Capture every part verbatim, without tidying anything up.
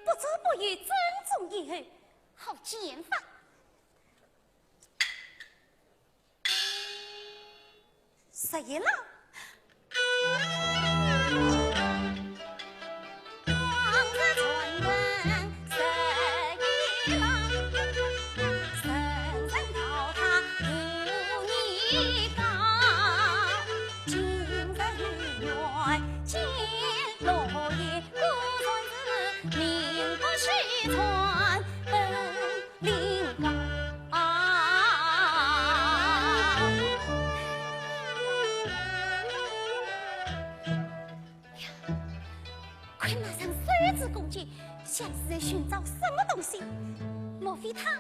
不左不右，正中间，好剑法。十一郎。 看那人手执弓箭，像是在寻找什么东西。莫非他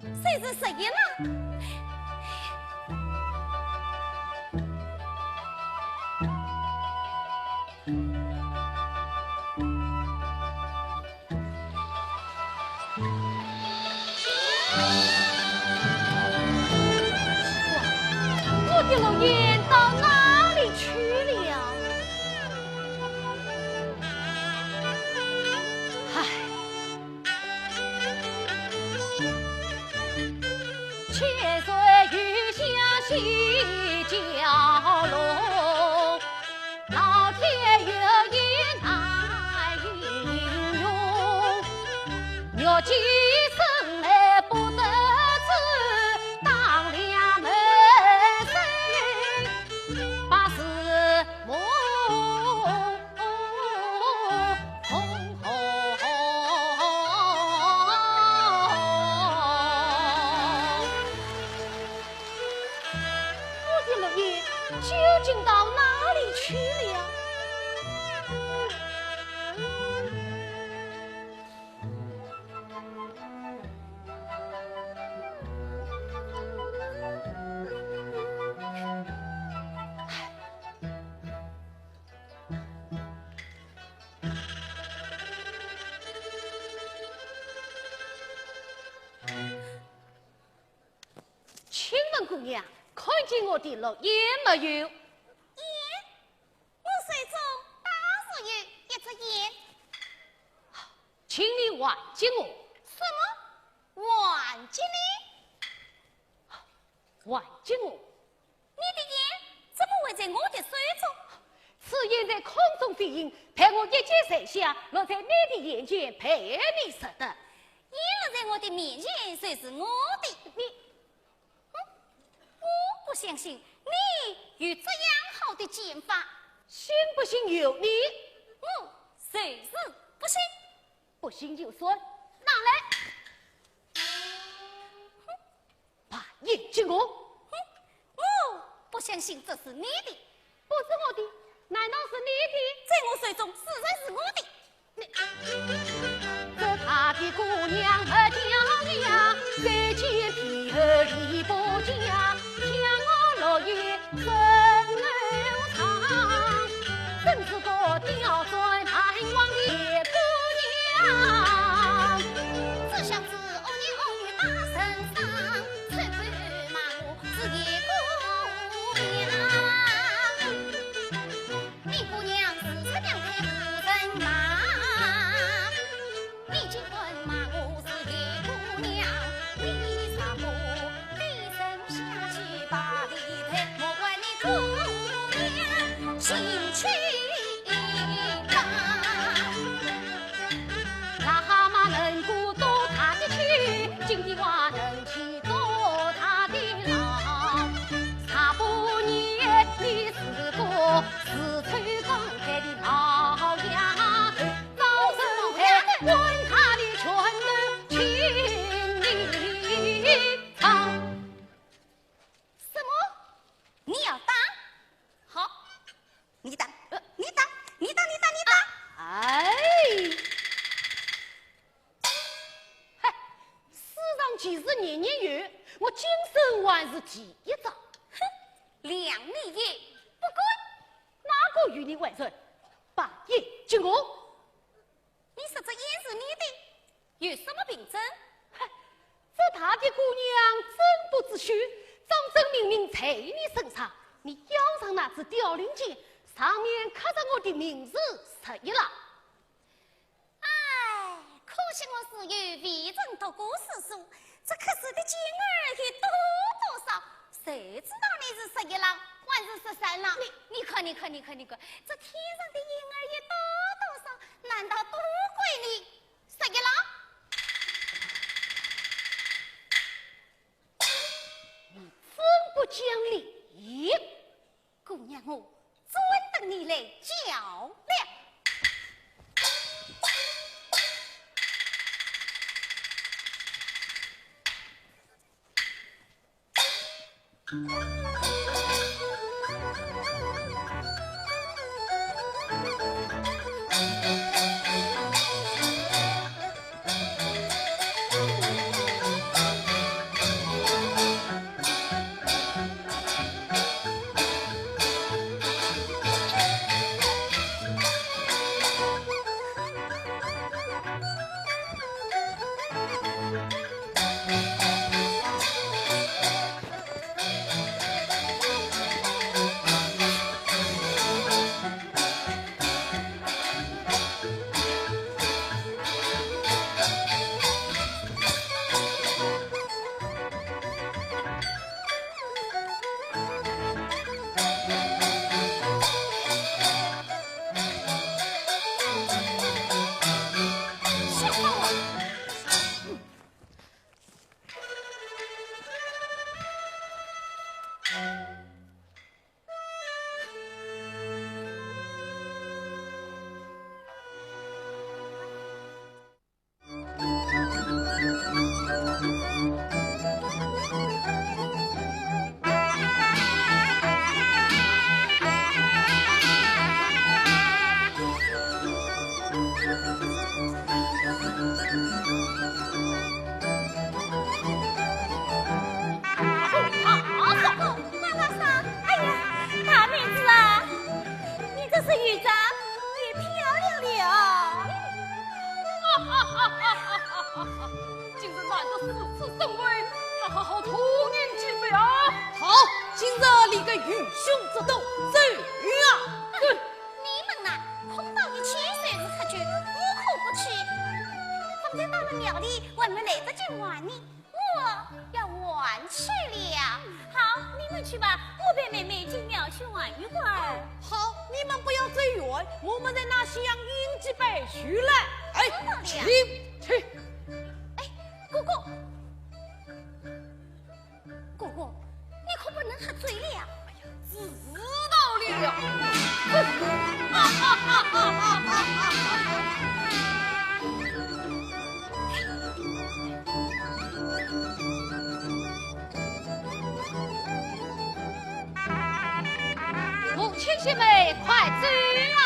就是十一郎？ 我的龙眼到哪里去了？唉。我的绿叶究竟到哪里去了？ 请问姑娘，看见我的绿叶没有？雁？我手中倒是有一只雁。请你还给我。什么？还给你？还给我。你的雁怎么会在我的手中？此雁在空中飞行，被我一箭射下，落在你的眼前，被你拾得。雁落在我的面前，就是我的。你 哼，我不相信你有这样好的剑法。信不信由你。我就是不信。不信就算。拿来。哼，把雁给我。哼，我不相信这是你的。 不是我的，难道是你的？在我手中，自然是我的。你，这她的姑娘不叫呀，再见皮后里不讲，将我绿叶怎能唱？真是个刁钻蛮横的姑娘。这小子恶言恶语打人伤，臭嘴骂我是一个姑娘。 你姑娘是出娘胎不成嘛？你竟敢骂我是野姑娘，你啥不低声下气把地推，莫怪你姑娘心气大。癞蛤蟆能够躲她的气，井底蛙能够躲她的牢。 大半年你是个自吹刚开的老丫头，早生来管他的拳头请你尝。什么？你要打？好，你打，呃，你打，你打，你打，你打。哎！ 嗨，世上奇事年年有，我今生还是第一遭。哼，谅你也不敢。哪个与你为仇？把雁给我。你说这雁是你的，有什么凭证？嗨，这她的姑娘真不知趣，张证明明在你身上，你腰上那支凋零剑，上面刻着我的名字十一郎。 唉，可惜我自幼未曾读过诗书，这刻字的尖儿有多多少，谁知道你是十一郎还是十三郎？你，你看，你看，你看，你看，这天上的雁儿有多多少，难道都归你十一郎？你真不讲理！ 姑娘，我专等你来较量。这一张也漂亮了。哈哈哈哈哈哈！今日难得四次盛会，那好好痛饮几杯啊！好，今日你个愚兄之徒，走啊！你们呐，空到一起就是喝酒，我可不去。方才到了庙里，我还没来得及玩呢。 我要玩去了。好，你们去吧，我陪妹妹进庙去玩一会儿。好，你们不要走远，我们在那厢饮几杯酒来。哎，知道了。请去。哎，哥哥，哥哥，你可不能喝醉了呀。 知道了。母亲、兄妹，快走啊！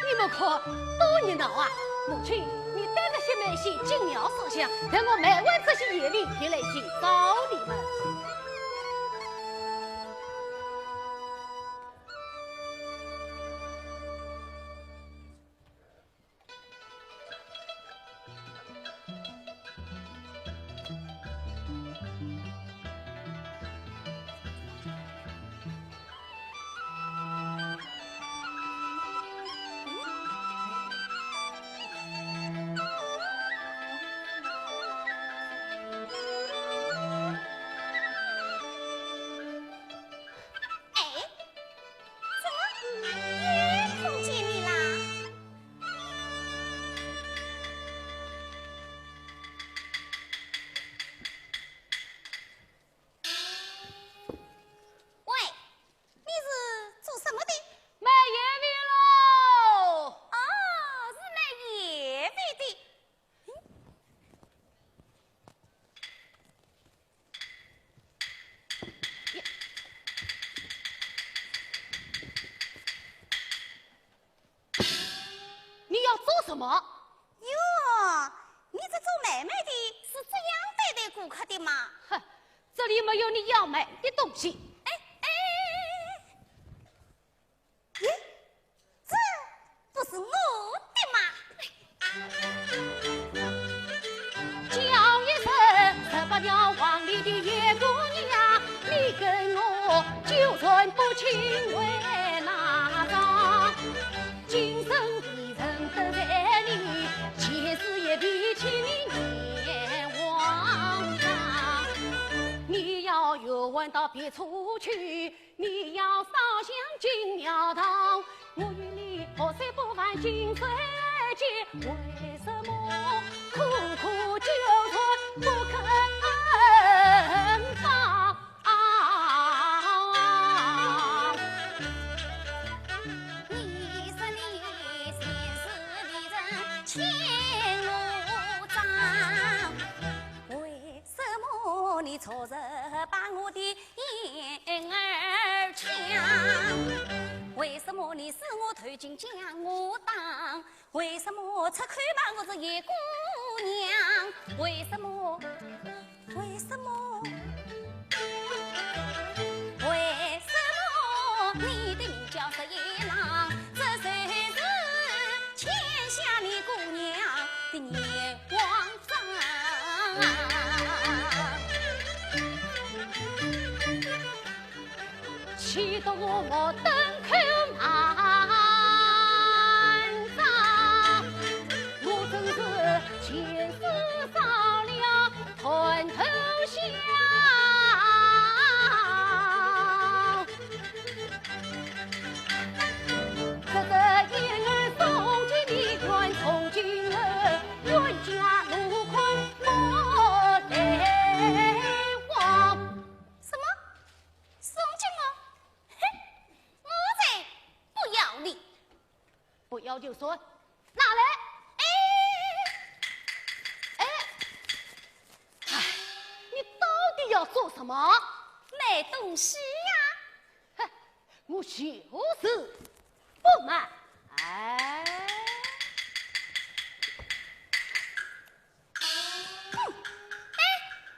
你们看，多热闹啊！母亲，你带着些妹先进庙烧香，等我卖完这些夜里，就来寻找你们。 哎，怎么又碰见你啦？喂，你是做什么的？卖野味喽！哦，是卖野味的。 你要做什么？哟，你这做买卖的是这样对待顾客的吗？哼，这里没有你要买的东西。哎，哎，哎，哎， 咦，这不是我的吗？叫一声十八庙王里的野姑娘，你跟我纠缠不清为哪桩？今生未曾得罪你，前世也提起你冤枉账。你要远远到别处去， 你要烧香进庙堂，我与你河水不犯井水间，为什么苦苦纠缠不肯放？你说你前世未曾欠我账，为 什么你昨日把我的莺儿抢？为什么你使我投井将我打？为什么出口骂我是野姑娘？为什么？为什么？为什么你的名叫十一郎？这就是欠下你姑娘的冤枉 气得我目瞪口呆，我真是前世烧了断头香。 这个莺儿送给你，愿从今后冤家路宽莫来往。什么？送给我？哼，我才不要你！不要就算，拿来！哎，哎，哎，你到底要做什么？买东西呀。 哼，我就是不买。哎。哼，哎，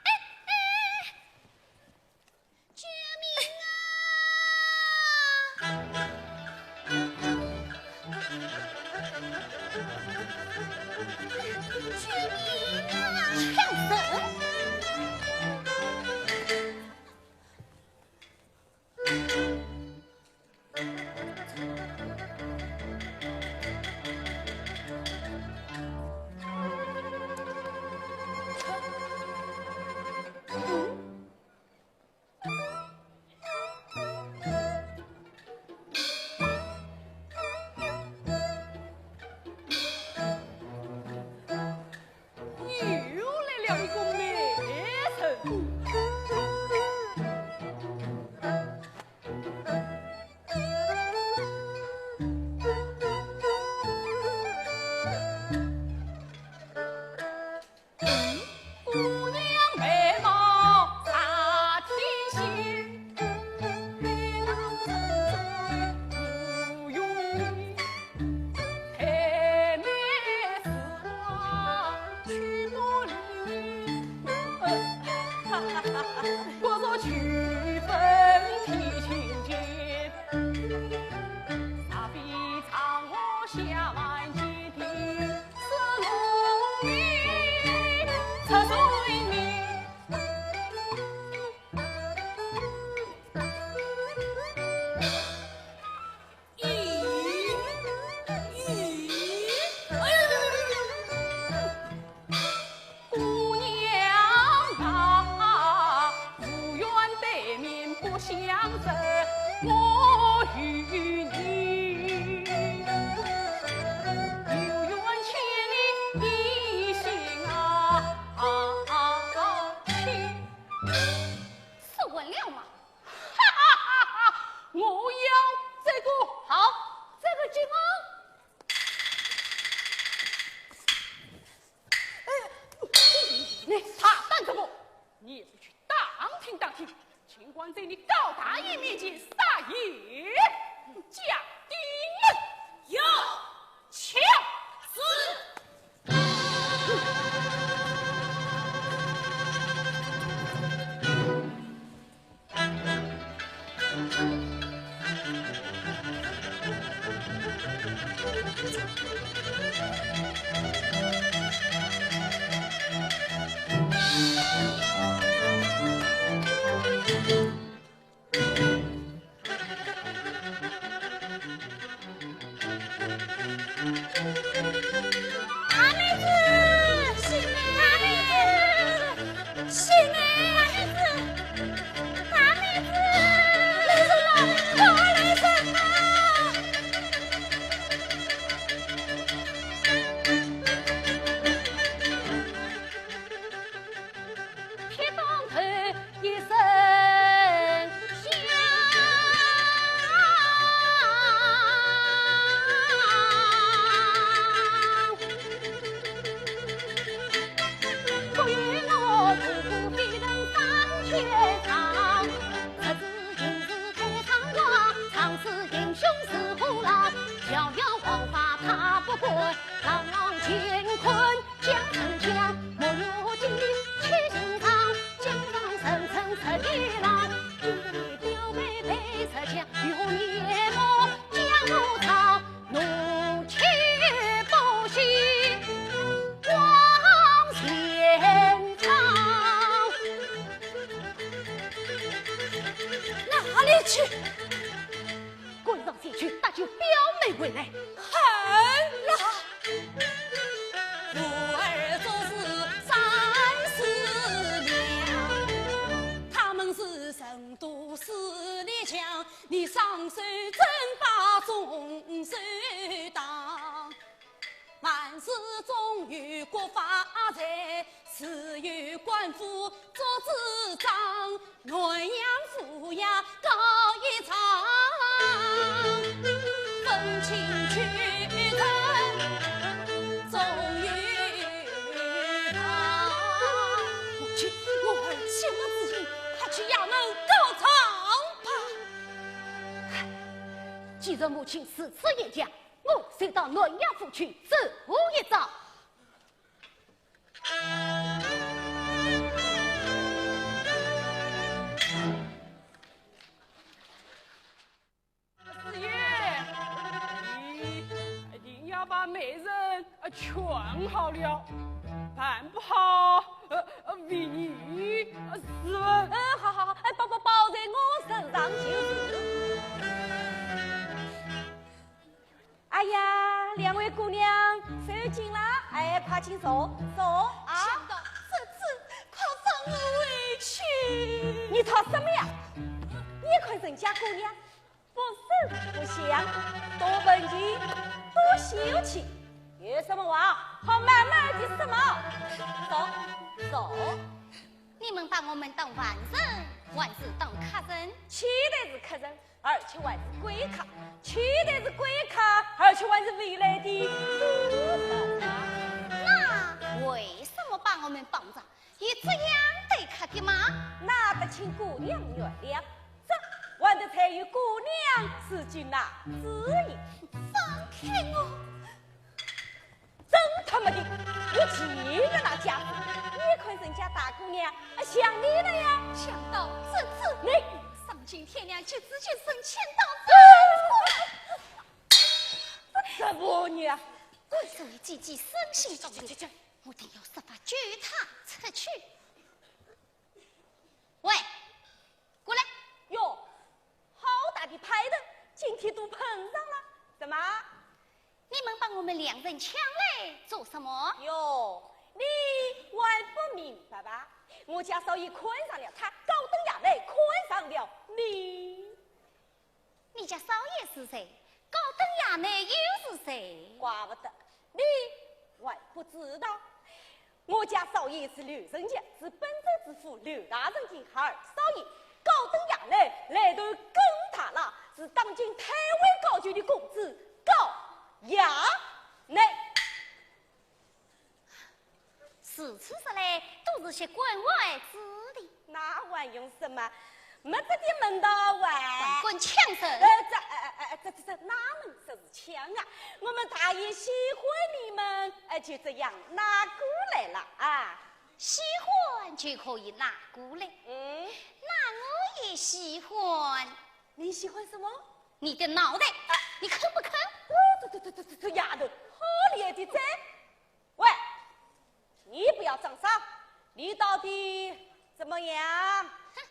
哎，哎，姑娘眉毛煞天仙，无用，黛眉似画曲墨离。呃，哈哈哈哈，我若九分天青间，煞比长河下万间地。 姑娘啊，无缘对面不相认，我与你有缘千里一心啊，啊，啊，啊，情。说完了吗？哈哈哈哈！我要这个。好，这个给我。 哎，你大胆什么？你也不去打听打听，竟敢在你高大爷面前撒野！家丁们，有请。是。大妹子，醒来！大妹子，醒来！大妹子，大妹子，来人啊！快来人啊！ 哪里去？ 赶上前去搭救表妹回来。好了！母亲，我儿起了之心，快去衙门告状吧。既然母亲如此言讲，我就到南阳府去走一遭。 四爷，你一定要把媒人，呃，劝好了，办不好，呃，呃，为你，呃，自刎。嗯，好，好，好，哎，包，包，包在我身上就是。哎呀，两位姑娘，受惊了，哎，快请坐，坐啊。这，这，快放我回去。你吵什么呀？你看人家姑娘， 不声不响，多文静，多秀气，有什么话好慢慢地说嘛。走，走。你们把我们当犯人，还是当客人？现在是客人，而且还是贵客；现在是贵客，而且还是未来的富人啊。那为什么把我们绑着，也这样待客的吗？那得请姑娘原谅，这还得才由姑娘自己拿主意。放开我！ 真他妈的，我气得那架子！你看人家大姑娘，啊，想你了呀？想到这次，你丧尽天良，绝子绝孙，千刀万剐。这不呢？果然姐姐生性忠烈，我定要设法救她出去。喂，过来！哟，好大的派头，今天都碰上了。怎么？ 你们把我们两人抢来做什么？哟，你还不明白吧？我家少爷看上了她，高登衙门看上了你。你家少爷是谁？高登衙门又是谁？怪不得你还不知道。 我家少爷是刘仁杰，是本州知府刘大人的二少爷。高登衙门来头更大了，是当今太尉高俅的公子高衙内。如此说来，都是些官外之地。那还用说吗？没这点门道啊！官官抢人。呃，这，呃，呃，这，这，这哪能说是抢啊？我们大爷喜欢你们，呃，就这样拿过来了啊。喜欢就可以拿过来。嗯。那我也喜欢。你喜欢什么？你的脑袋，你肯不肯？哦，这，这，这，这，这丫头，好厉害的哉！ 喂，你不要装傻，你到底怎么样？哼，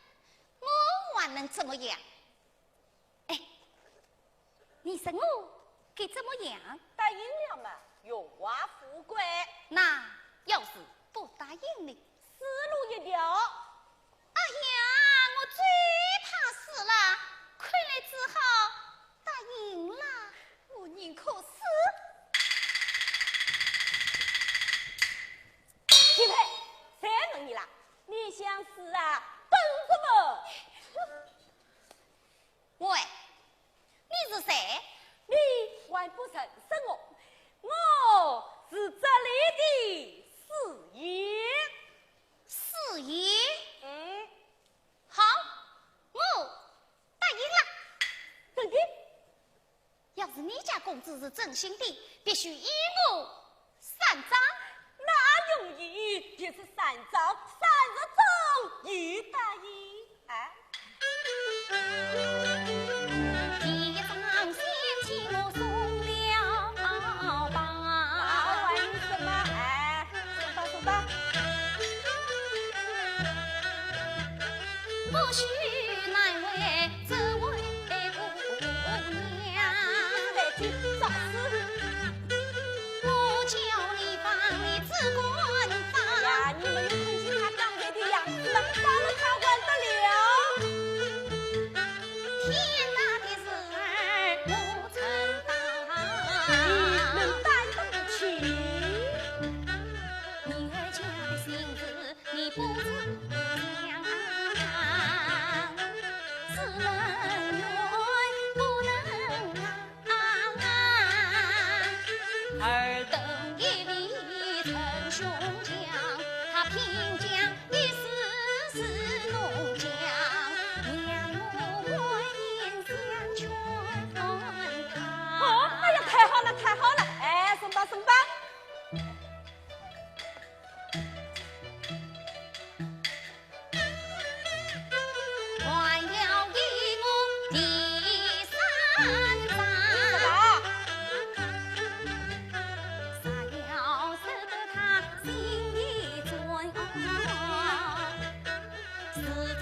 我还能怎么样？哎，你说我该怎么样？答应了嘛，荣华富贵。那要是不答应呢？死路一条。 哎呀，我最怕死了，看来只好答应了。我宁可死。金佩，谁问你啦？你想死啊？等着么？ 喂，你是谁？你还不认识我？我是这里的四爷。四爷？嗯。好，我答应了。真的？要是你家公子是真心的，必须依我 三桩？那容易，便是三桩三十桩一答应。哎。第一桩先替我送了吧。那还有什么？哎，送吧，送吧。不许难为这位姑娘。来句造势。 我叫你放，你只管放。哎呀，你没有看见他刚才的样子吗？放了他还得了？天大的事儿我承担。你能担当得起？女儿家的性子 你不知想，只能怨不能赖。尔等一味逞凶强，他拼将一世是弄僵，娘我万言相劝他。哦，哎呀，太好了，太好了！哎，送吧，送吧。 还要依我第三桩。啥要使得他心意转？自从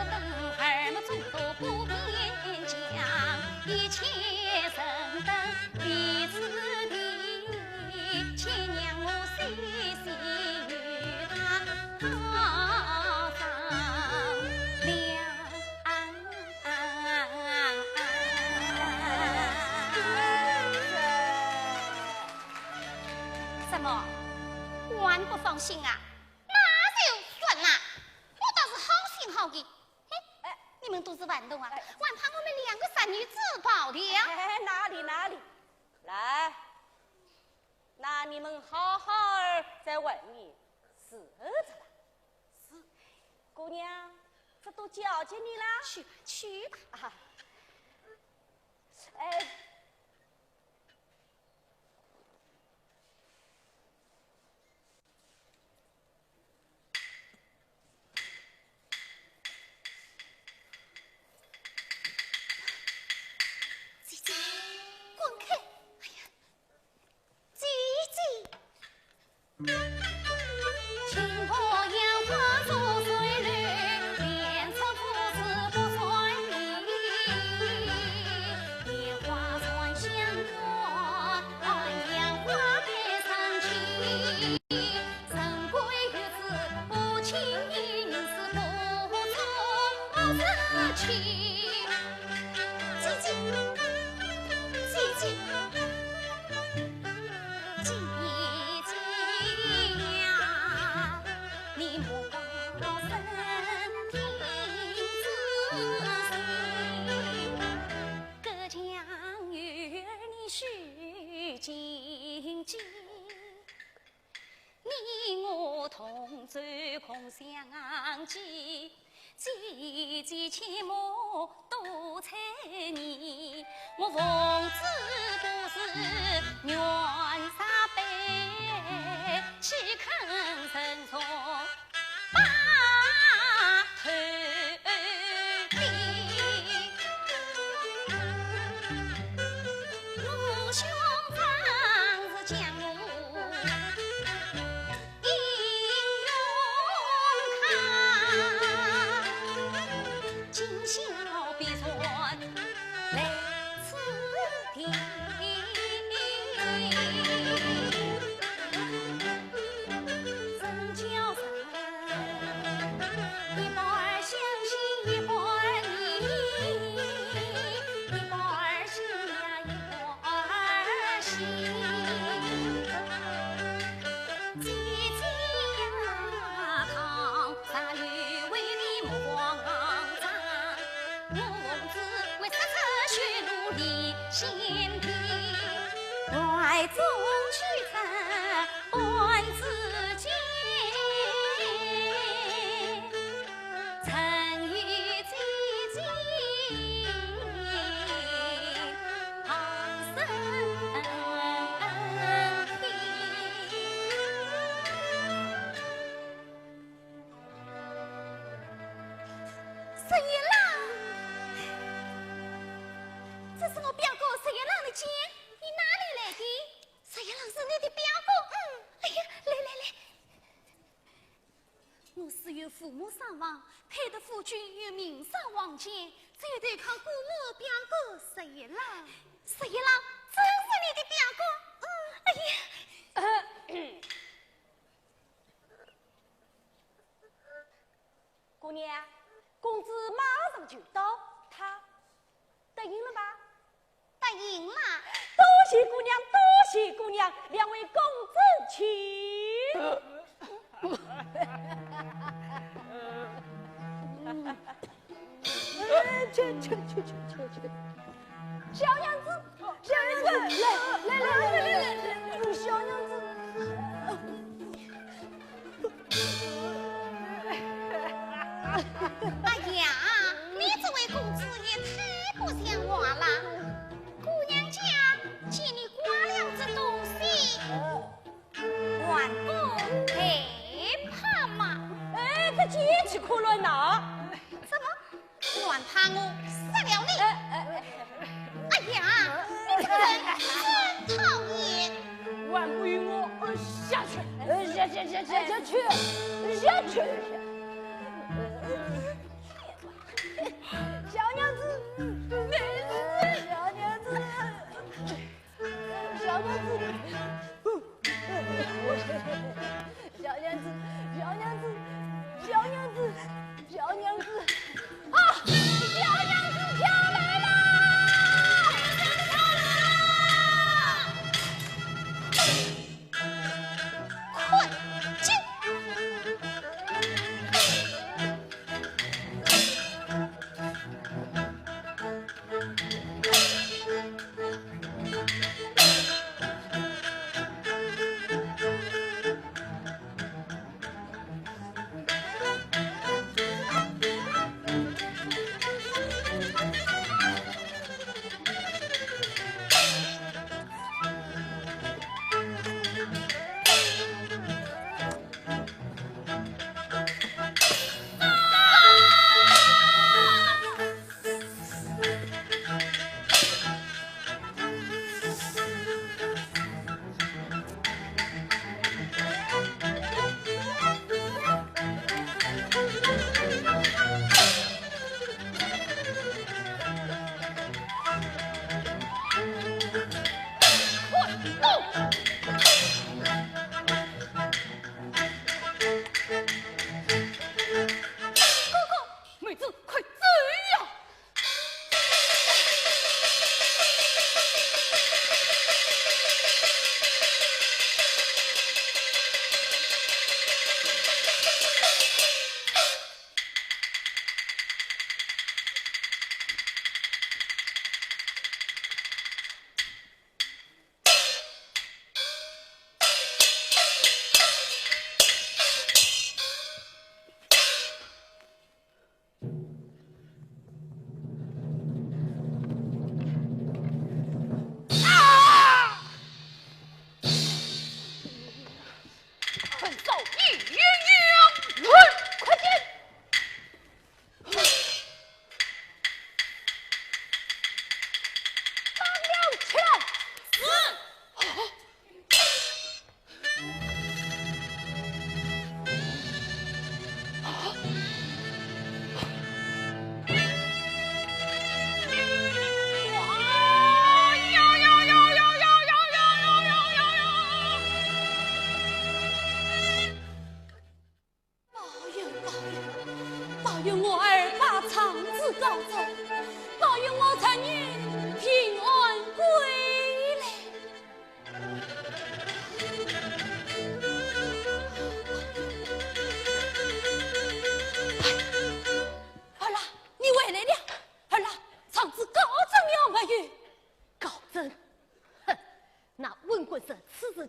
儿没中途不坚强，一切认得彼此的，请让我细细与他 什么？还不放心啊？那就算了，我倒是好你们都是玩弄啊，还怕我们两个杀你自保的呀？哎，哪里哪里，来，那你们好好儿在外面伺候着吧。是。姑娘，这都叫叫你啦。去吧，去吧。啊，哎，姐姐，滚开！哎呀，姐姐！十一郎，这是我表哥十一郎的剑，你哪里来的？十一郎是你的表哥？嗯。哎呀，来来来。 我是有父母双亡，配得夫君有名声望间，只有投靠姑母表哥十一郎。十一郎真是你的表哥？嗯。哎呀。姑娘，公子马上就到，他答应了吧？ 答应了。多谢姑娘，多谢姑娘，两位公子请。去去去去去去。小娘子，小娘子，来来来来来来，小娘子。 哎呀，你这位公子也太不像话了。姑娘家见你挂了这东西，还不害怕吗？哎，这剑岂可乱拿？怎么？ 还怕我杀了你？哎呀，你这个人真讨厌！还不与我下去！下去，下去，下去，下去！小娘子，小娘子，小娘子。 小娘子，小娘子，小娘子，小娘子，啊！小娘子飘来了！困境！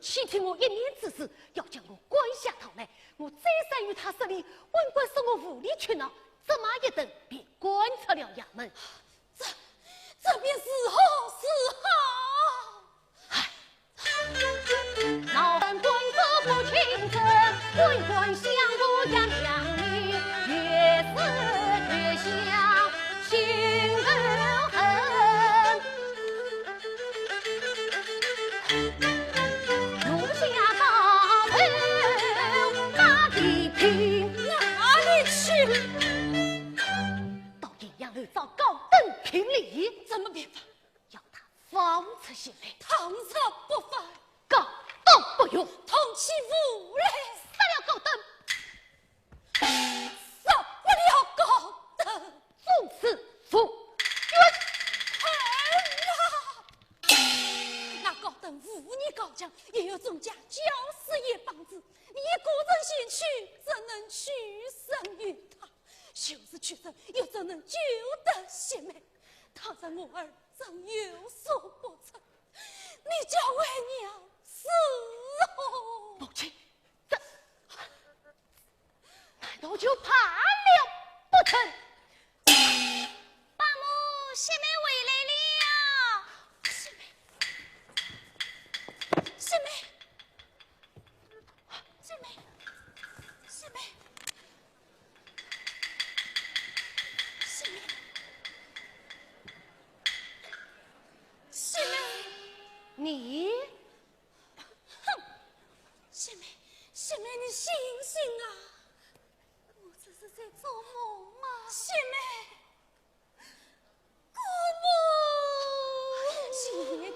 欺听我一面之词，要将我关下堂来。我再三与他说理，文官说我无理取闹，这么一顿便关出了衙门。这，这便如何是好？唉，闹翻官府不清正，文官相我杨杨你，越是越想心头恨。 弄下高头打地平。哪里去？到阴阳楼找高登评理。怎么办法？要他放出些来。倘若不放，高登不用。通气无力。杀了高登。 杀不了高登。从此无冤。哎呀，那高登武艺高强，也有众家教师一帮子，你一个人前去，怎能取胜于他？就是取胜，又怎能救得性命？倘若我儿真有所不测，你叫为娘如何？母亲，这 难道就罢了不成？伯母，雪梅回来了。雪梅，雪梅，雪梅，雪梅，雪梅，雪梅。你？哼！雪梅，雪梅，你醒醒啊！ 我这是在做梦吗？雪梅，姑母。谢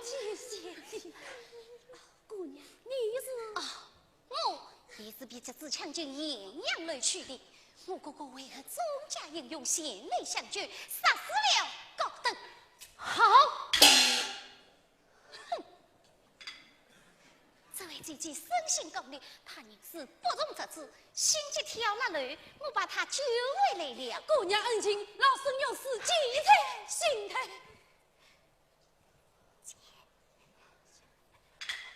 天谢地。姑娘，你是？啊，我也是被这支强盗阴阳楼取的。我哥哥为了众家英雄前来相救，杀死了高登。好！ 哼！这位姐姐生性刚烈，她人是不容置疑，心急跳了楼，我把她救回来了。姑娘恩情，老身永世记在心头。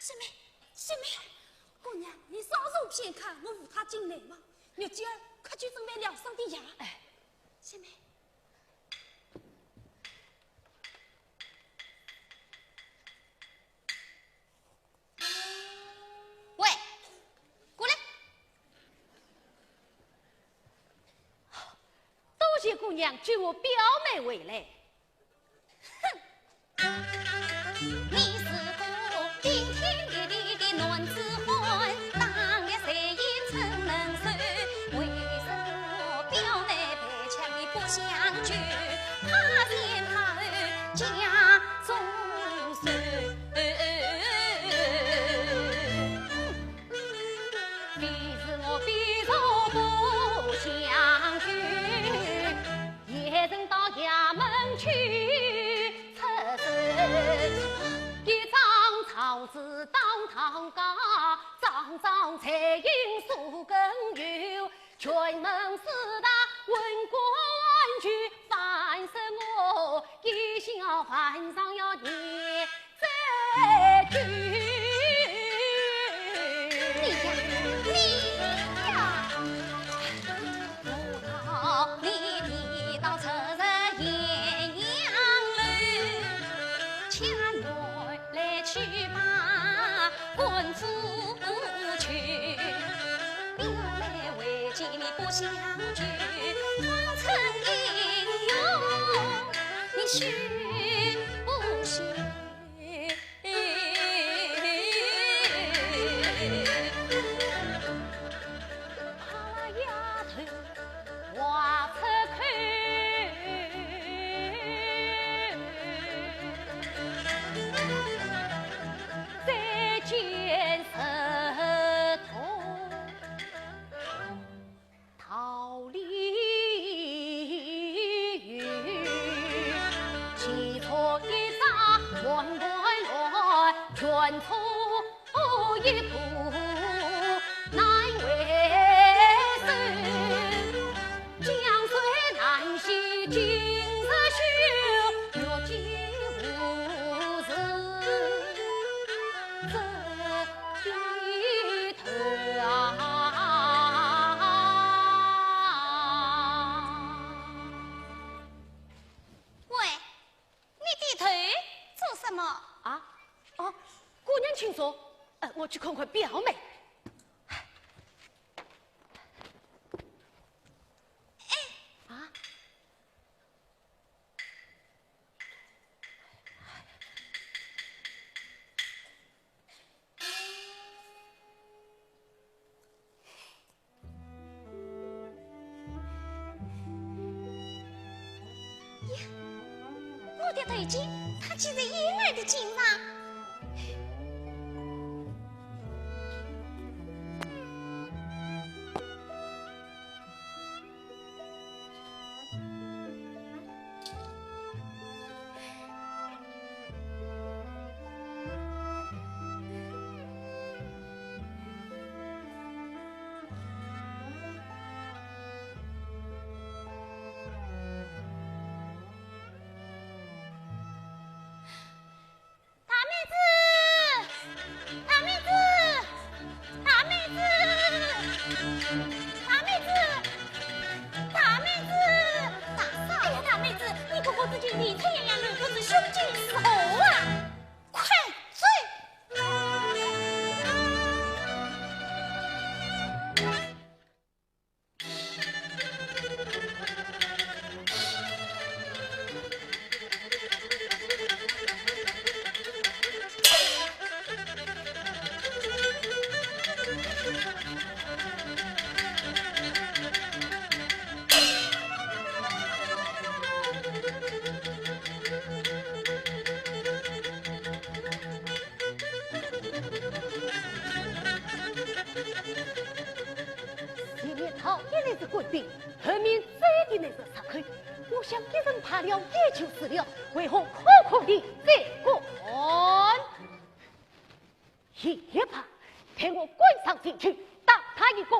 雪梅，雪梅，姑娘，你稍坐片刻，我扶她进来嘛。玉娇儿，快去准备疗伤的药。哎。雪梅。 喂，过来。多谢姑娘救我表妹回来。哼！你是个顶天立地的男子汉，打猎赛马怎能输？为什么表妹被抢你不相救？怕前怕后家中事。 非是我非说不相救，也曾到衙门去出声。一张状纸当堂交，张张彩印数更有，全门四大文官局，反正我一心要犯上要念 这句。你呀，你呀！我道你提到这日炎阳楼，前来去把官府求，表妹为见你不相救，方称英雄，你休不休。 道理有，其中一只万万万，全错一个难为手。江水难洗今日休，月既无时，这请坐。呃，我去看看表妹。哎，啊？ 呀，我的头巾，她竟然也来得及吗？ 大妹子，大妹子，大妹子，大妹子，大妹子，大嫂呀，大妹子，你哥哥最近面色洋洋，如何是凶吉是祸啊？快走！ 前面逃的乃是官兵，后面追的乃是贼寇。我想一人怕了也就是了，为何苦苦地追赶？也罢，待我赶上前去，打他一个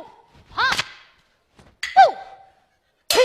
踏步停。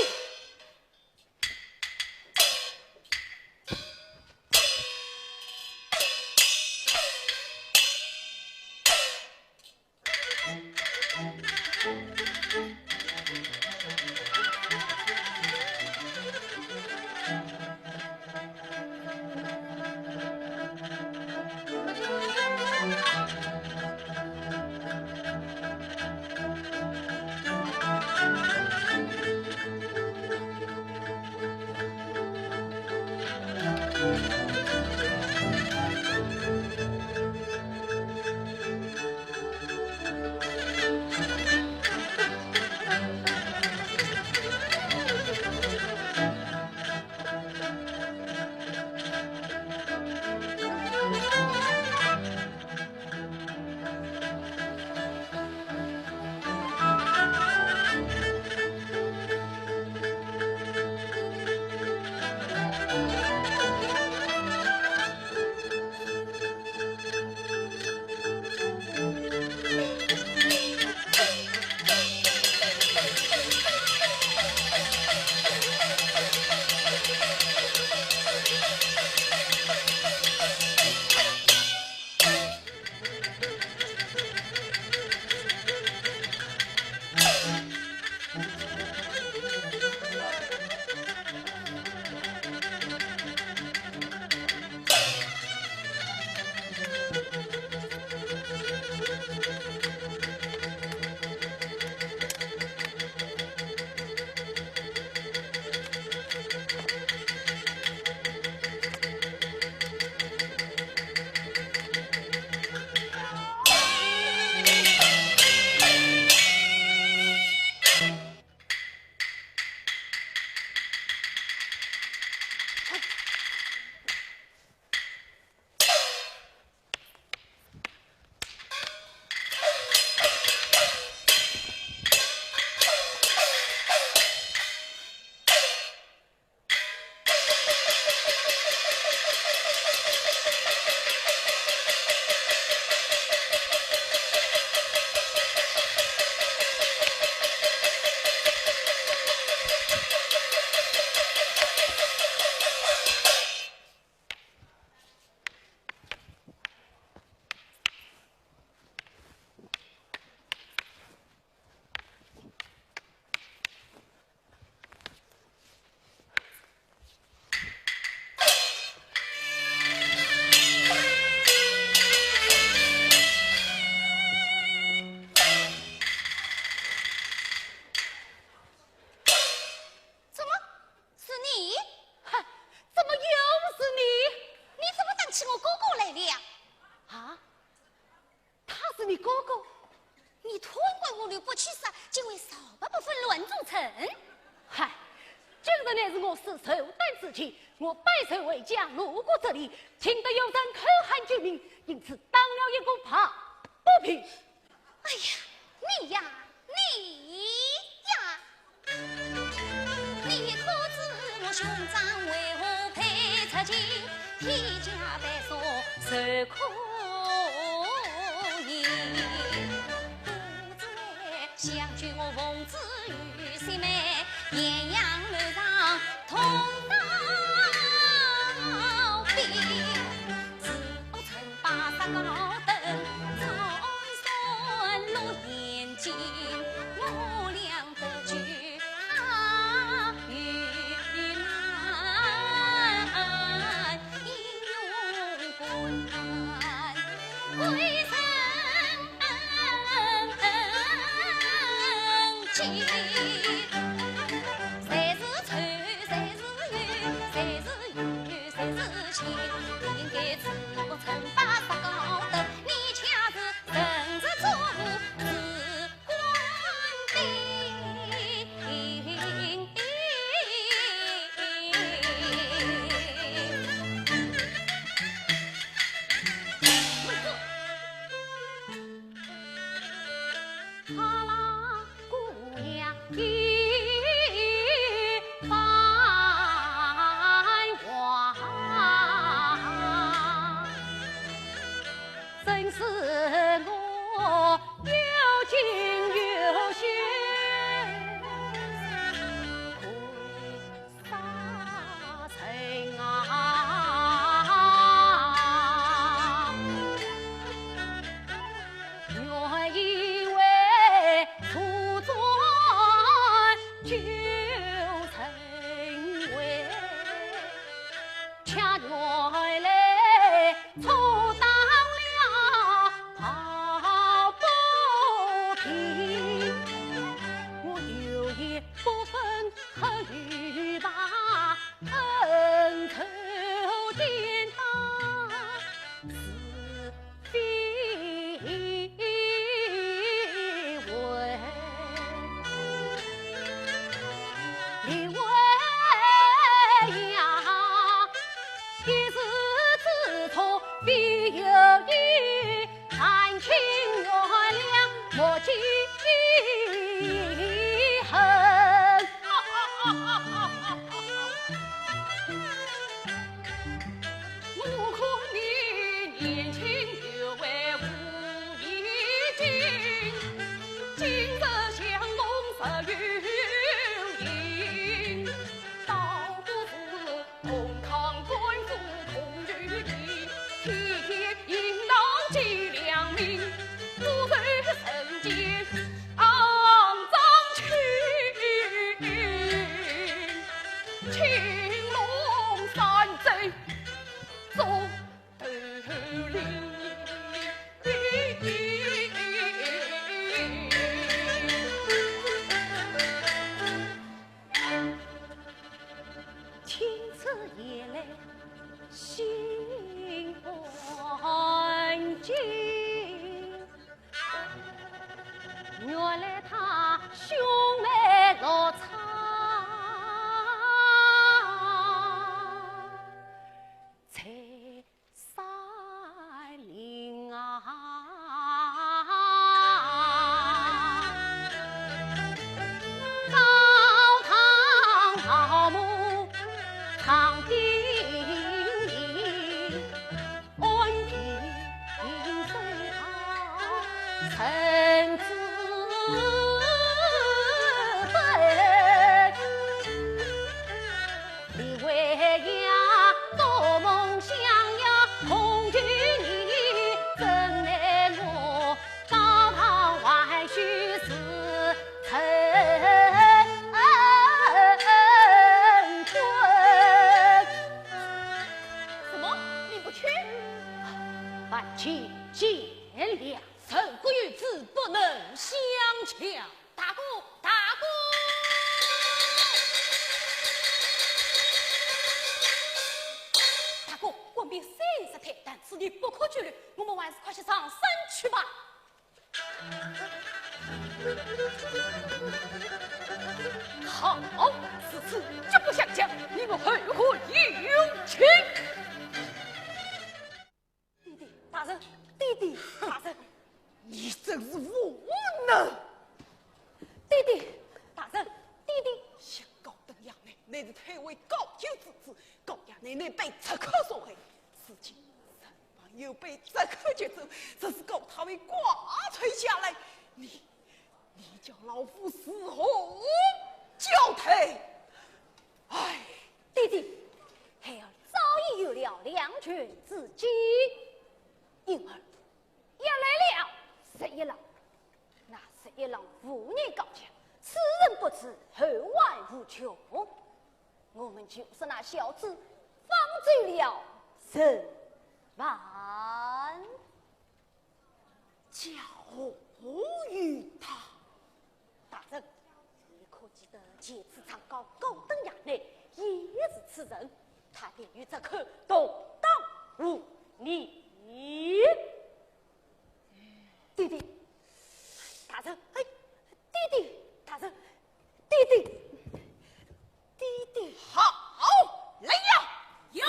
去杀，竟为曹伯伯纷乱组成。嗨，今日乃是我死寿诞之期，我百岁回家，路过这里，听得有人口喊救命，因此打了一个抱不平。哎呀，你呀，你呀！ 你可知我兄长为何配出京？天下白首谁可言？不知为想救我奉旨与心梅，咸阳楼上通道兵。自我称霸杀高登，中山落眼睛，我俩得救 什么？你不去？万卿见谅。 人各有志，不能相强。大哥，大哥！大哥，官兵三十退，但此地不可久留，我们还是快些上山去吧。好，如此绝不相降，你我后会有期。爹爹，大人，爹爹，大人。你真是无能！爹爹，大人，爹爹。想高登杨梅，乃是太尉高俅之子，高衙内乃被贼寇所害，如今人亡又被贼寇劫走，若是告他为挂罪下来，你 你叫老夫如何交代？唉，爹爹，孩儿早已有了两全之计。因儿，要来了，十一郎。那十一郎无年高强，此人不知，后患无穷。我们就说那小子放走了人寰。 家何于他？大人，你可记得前次上告高登衙内也是此人，他便与贼寇同当五年。爹爹，大人，哎，爹爹，大人，爹爹，爹爹。好，来呀！有。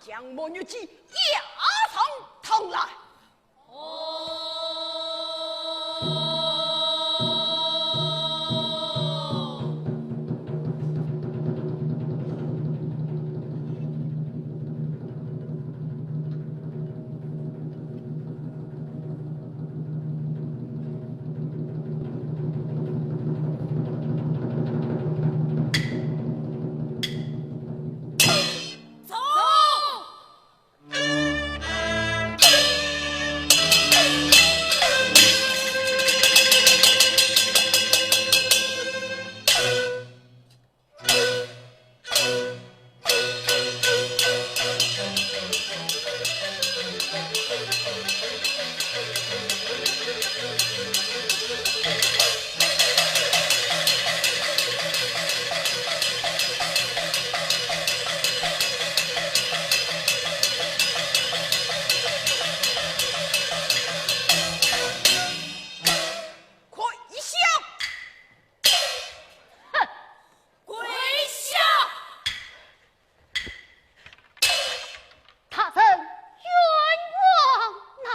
将墨玉记押上堂来。 走！ 跪下！哼，跪下！大人冤枉呐！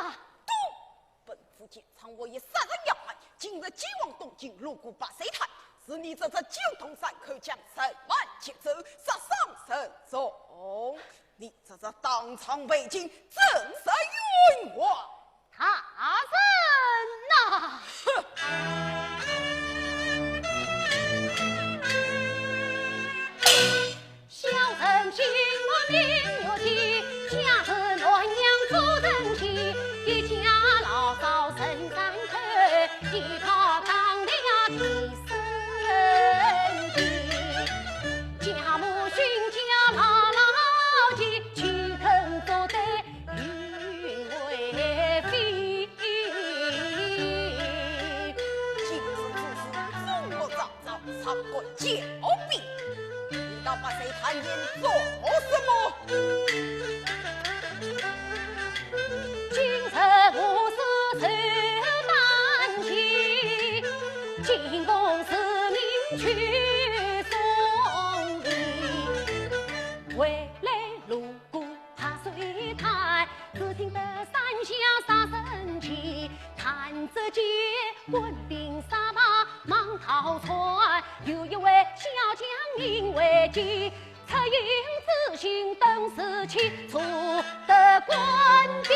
本府监仓，我已杀人杨梅，今日前往东京，路过白水潭，是你这只九头山寇将人犯劫走，杀伤甚重，你这只当场被擒，怎是冤枉？大人呐！哼！ 小人姓王名月，家住洛阳古城西，一家老少生三口，一套当头呀提升的，家母训教牢牢的，岂肯做得 与为非。今日之事，总莫张张，上官教兵，你到白水潭前做什么？今日我是受办起，进宫示明去送礼，回来路 过白水潭，只听得山下杀声起，潭之间官兵杀马忙逃窜，有一位小将名为纪，恻隐之心登时起，捉得官兵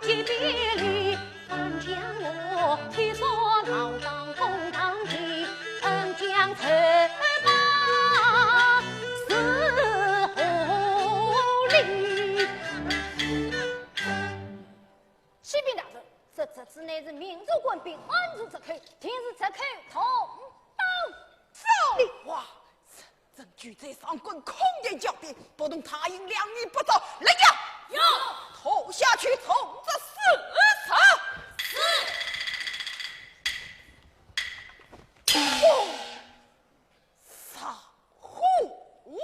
皆别离。 反将我，替说老当公堂的，恩将仇报是何理？启禀大人，这贼子乃是明朝官兵，暗中贼寇，定是贼寇同党。走！哇！ 真拒贼上官，空言狡辩，不动大刑，两年不招。来呀！有。拖下去，重则四十。是。哦，杀虎令。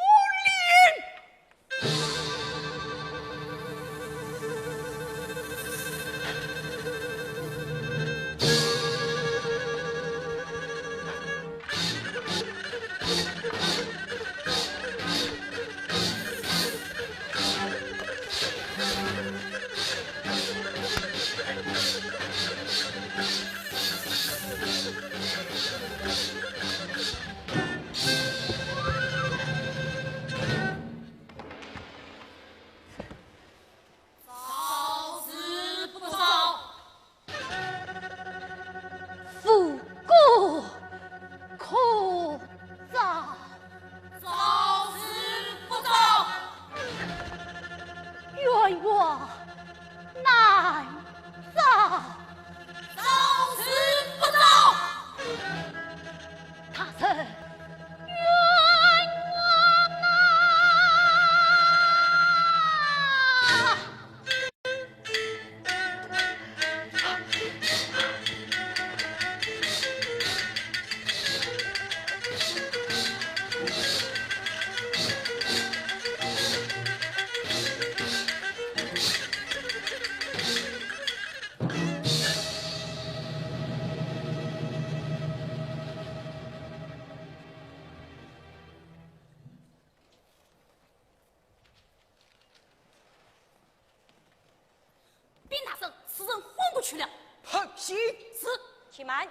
去了。好，行。是。且慢，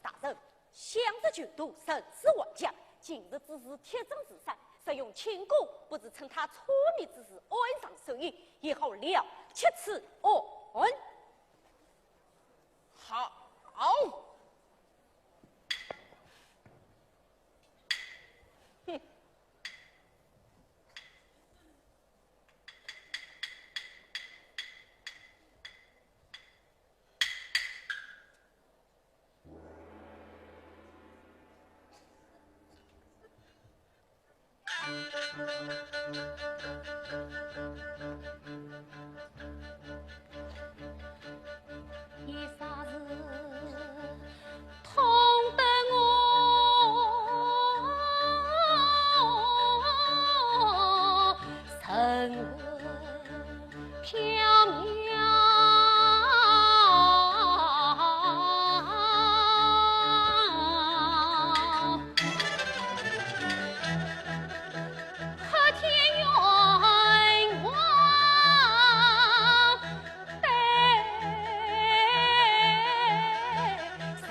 大人，想着旧毒，甚是頑强。今日之事铁证如山，若用轻功，不知趁他出面之时暗藏身影，也好了却此案。好。哼。 一霎时痛得我神魂飘渺。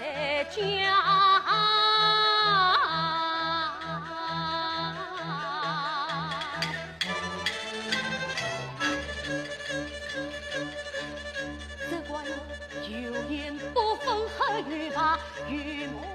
黑天冤枉，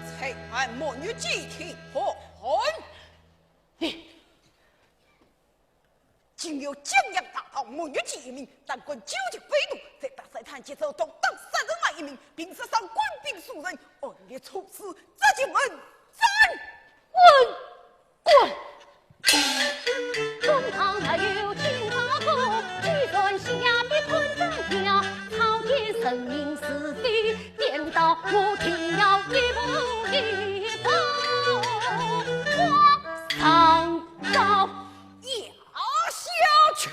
此案末日祭天何安？你竟有景阳大盗末日祭一名，胆敢酒驾非礼，在大山探街走动，打杀人案一名，并杀伤官兵数人，按律处死，这就问斩！滚！ 滚！公堂没有清法官，既然下笔判斩条，草菅人命是非颠倒，我定要一步一步往上告。押下去。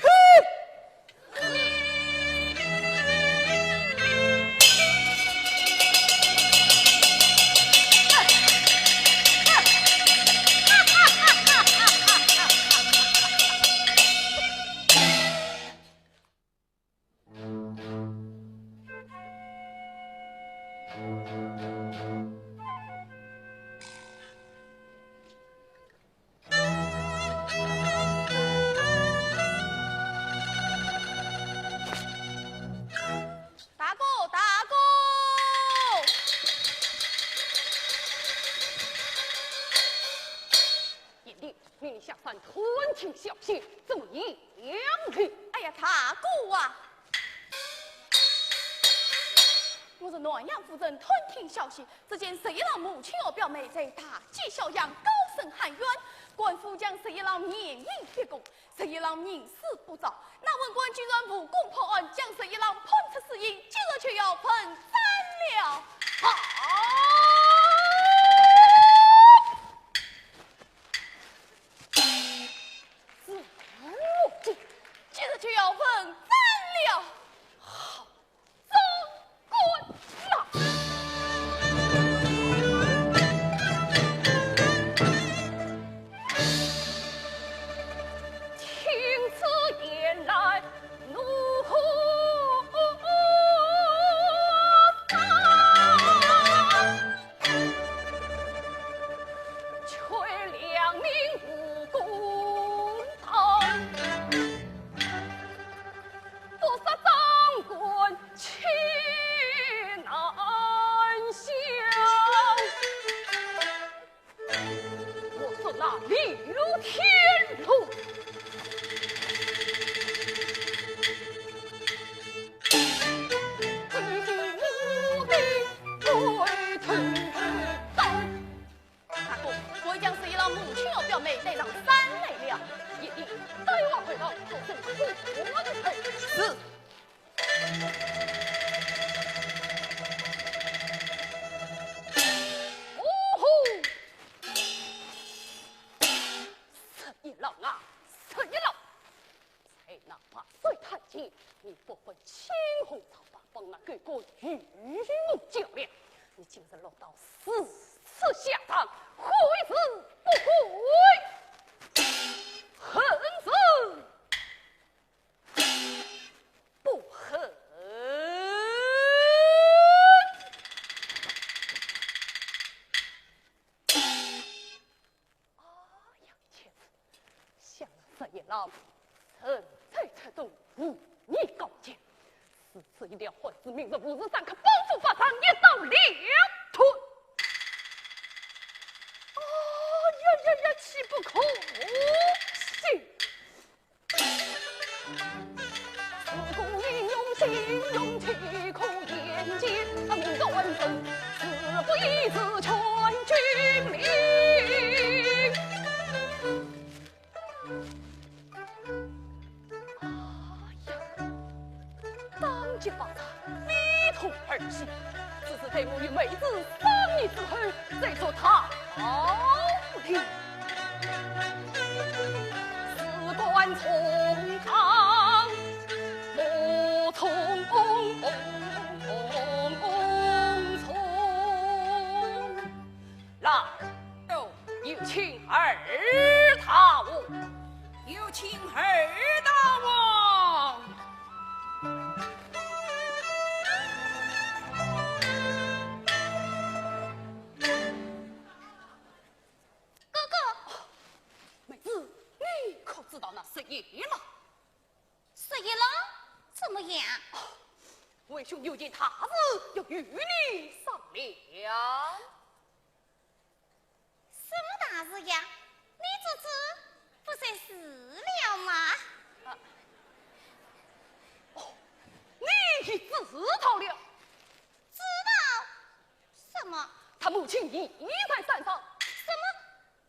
大哥，大哥！贤弟，你下山探听消息，怎么样了？哎呀，大哥啊！ 我是南阳府城探听消息，只见十一郎母亲和表妹在大街小巷高声喊冤，官府将十一郎免刑逼供，十一郎宁死不招。那文官居然无功破案，将十一郎判处死刑，今日就要问斩了。好！是我今，今日就要问斩了。好！ 总管呐！听此言来，怒火烧，却两名武功高。 不杀长官气难消。我说那李天禄，不听我的回头刀。 大哥，我已将十一郎母亲和表妹带到当，人才出动，武艺高强，如此一条汉子，明日午时三刻，保府法场一刀两断。哦呀呀呀，岂不可信！ 哎呀，当即发财，非同儿戏。只是待我与妹子商议之后，再作调停。事关重大，莫匆匆。来，有请二大王。有请二大王。哥哥。妹子，你可知道那十一郎？十一郎怎么样？为兄有件大事要与你商量。 什么大事呀？你做主不就是了吗？啊，哦，你已知道了。知道什么？他母亲已在山上。什么？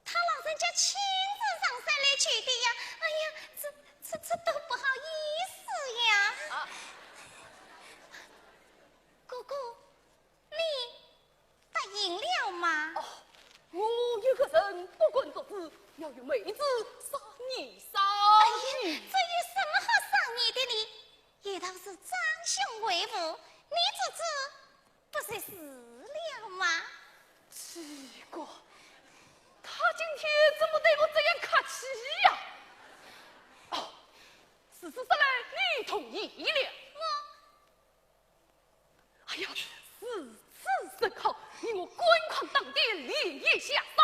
他老人家亲自上山来求的呀？哎呀，这、这、这多不好意思呀！啊，哥哥，你 答应了吗？哦，我一个人不敢作主，要与妹子商议商议。哎呀，这有什么好商议的呢？一道是长兄为父，你做主不就是了吗？奇怪，他今天怎么对我这样客气呀？哦，事实说来，你同意了。我 哎呀，如此甚好，你我赶快打点连夜下山。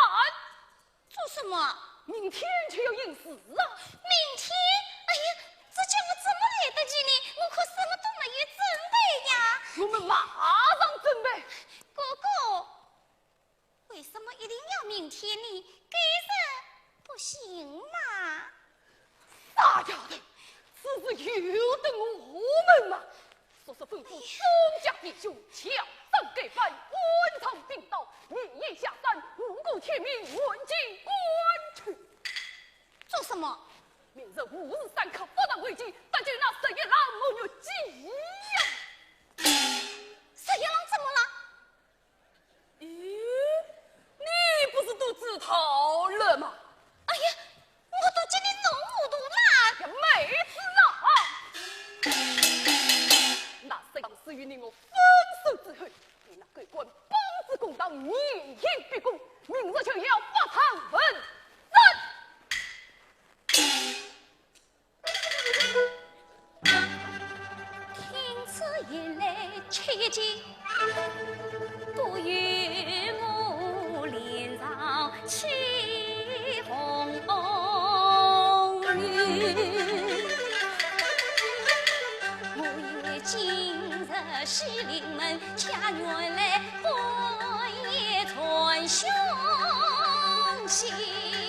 做什么？明天就要应试啊。明天？哎呀，这叫我怎么来得及呢？我可什么都没有准备呀。我们马上准备。哥哥， 为什么一定要明天呢？改日不行吗？傻丫头，此事由得我们吗？速速吩咐众家弟兄，乔装改扮，换上兵刀，连夜下山，五谷天明，赶进关去。做什么？明日午时三刻，法场会稽，搭救那十一郎，我欲急呀！十一郎怎么了？ 咦，你不是都知道了吗？哎呀，我都叫你弄糊涂了。呀，妹子啊！那十一郎与你我分手之后，你那狗官帮助公堂，严刑逼供，明日就要法场问斩。 听此言来切记，不与我连朝起哄。我也今日西临门，家园来半夜传凶信。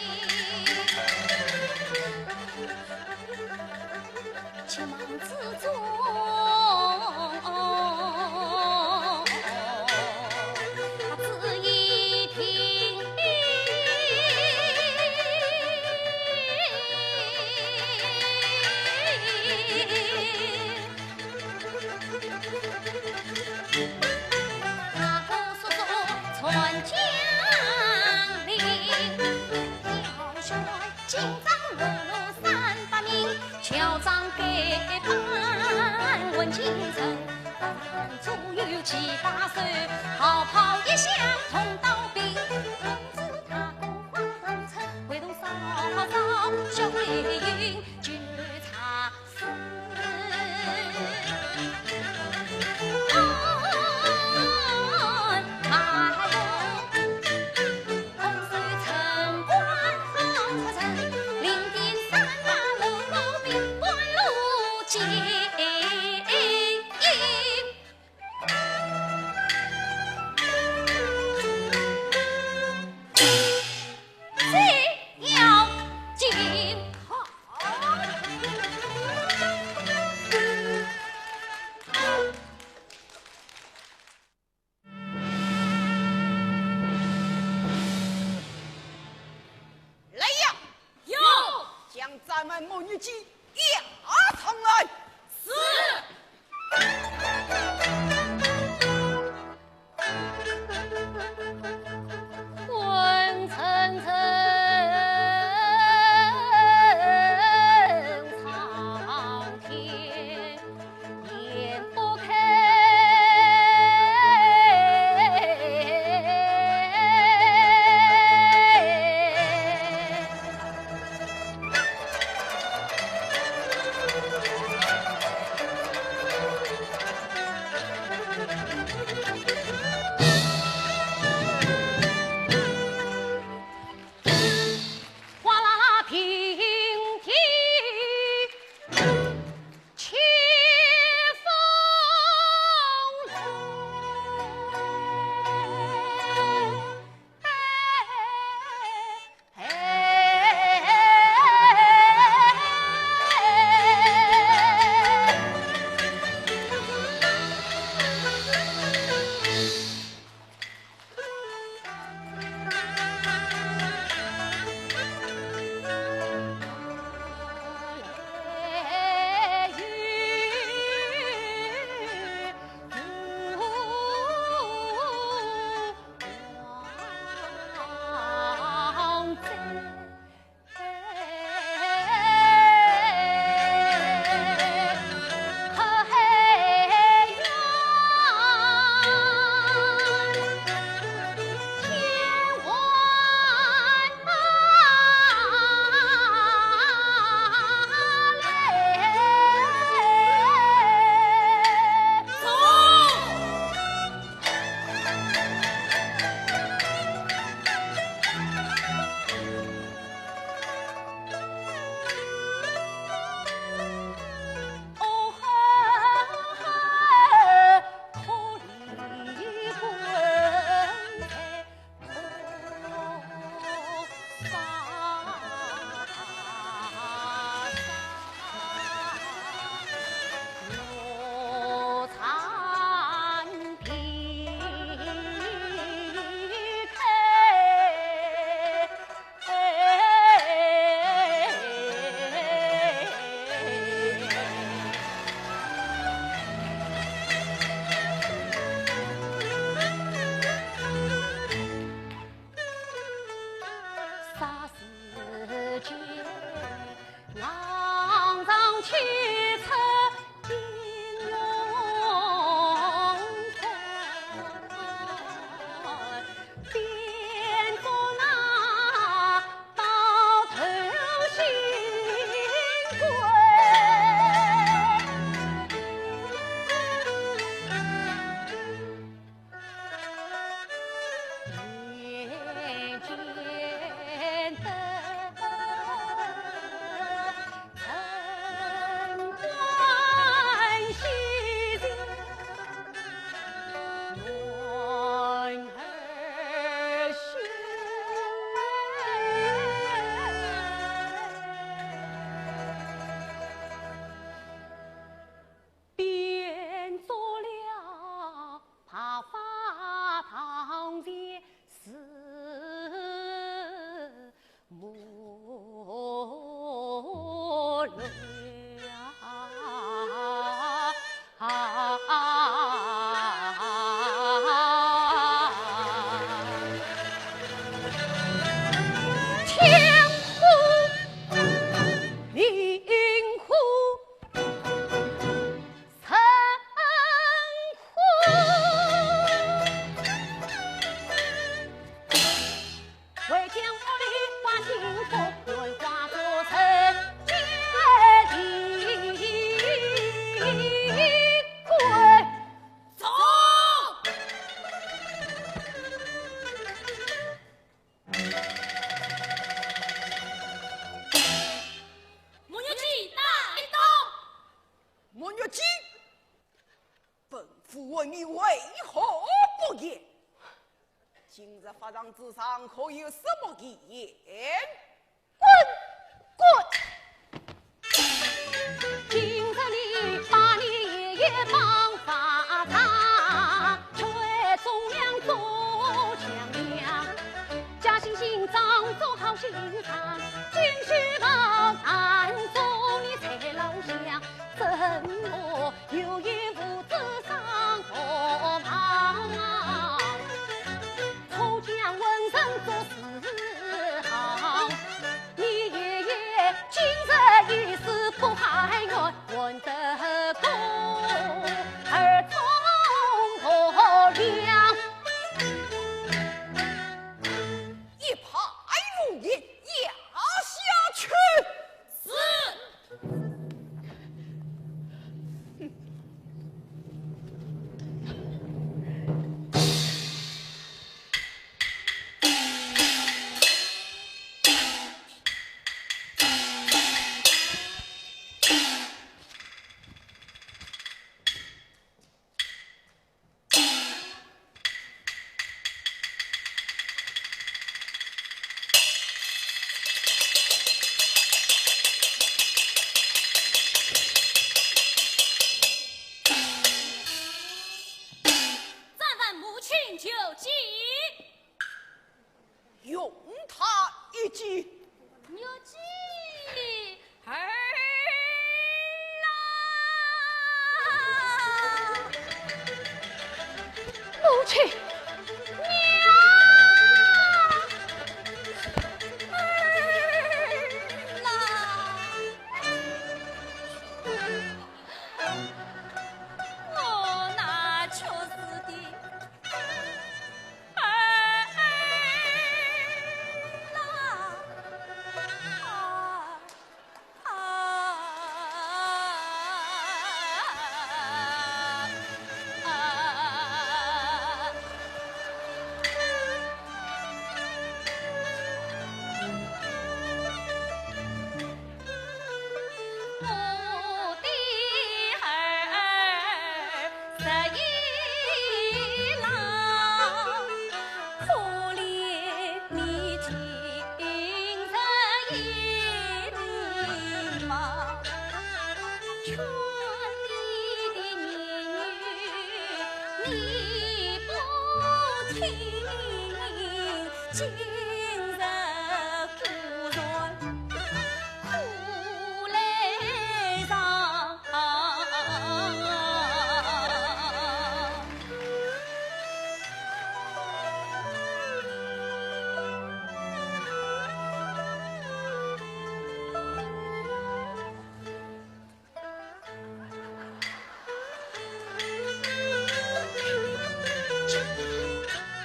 押上来。是。昏沉沉苍天。 眼不开。哗啦啦平地起风浪。莫玉清，本府问你为何不言？今日法场之上可有什么奇言？滚！滚！救急。用他一计。有计。儿啊！母亲。娘！儿啊！ 我那缺失的儿啊！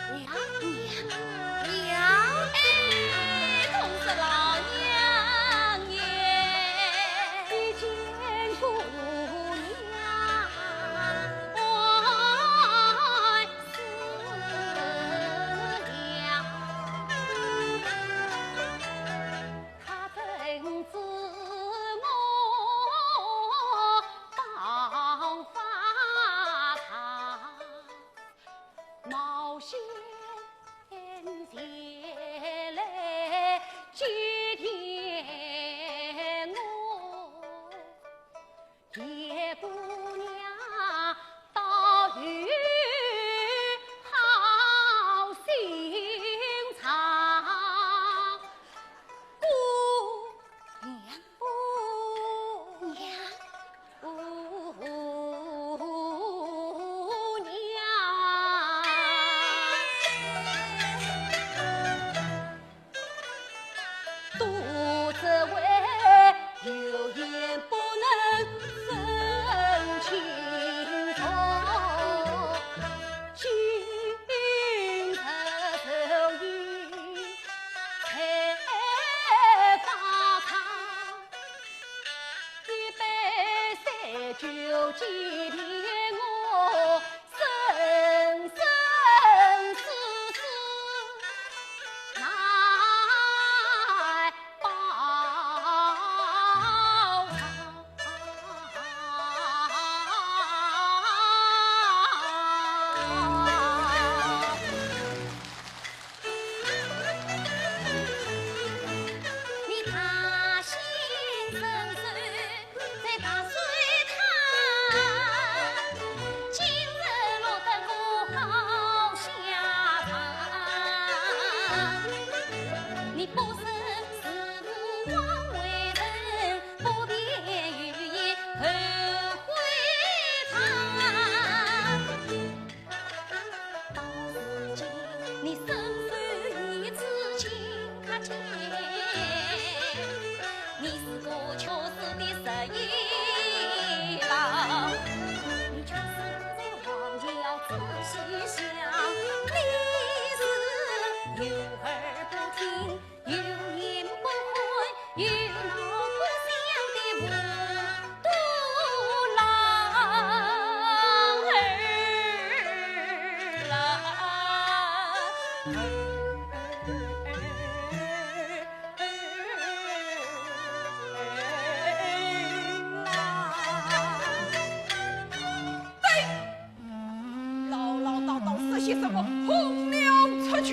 娘，娘，娘！哎，痛死老娘耶！一见姑娘，万死了。 他怎知我刚发财，冒险前来接待我。 见姑娘倒有好心肠。姑娘，姑娘，姑娘。 都只为有眼不能生情重，今日就已才发烫，一杯三九祭奠我 生生世世难报答。你他先生手 在白水塘，今日落得个好下场。你不识时务枉为人，不辨有言后悔长。 到如今，你身受一次轻客煎，你是个缺失的十一郎。你就是在王桥仔细想，你是有耳不听， 有眼不看，有脑不想的武大郎儿啦。对，唠唠叨叨说些什么？轰了出去！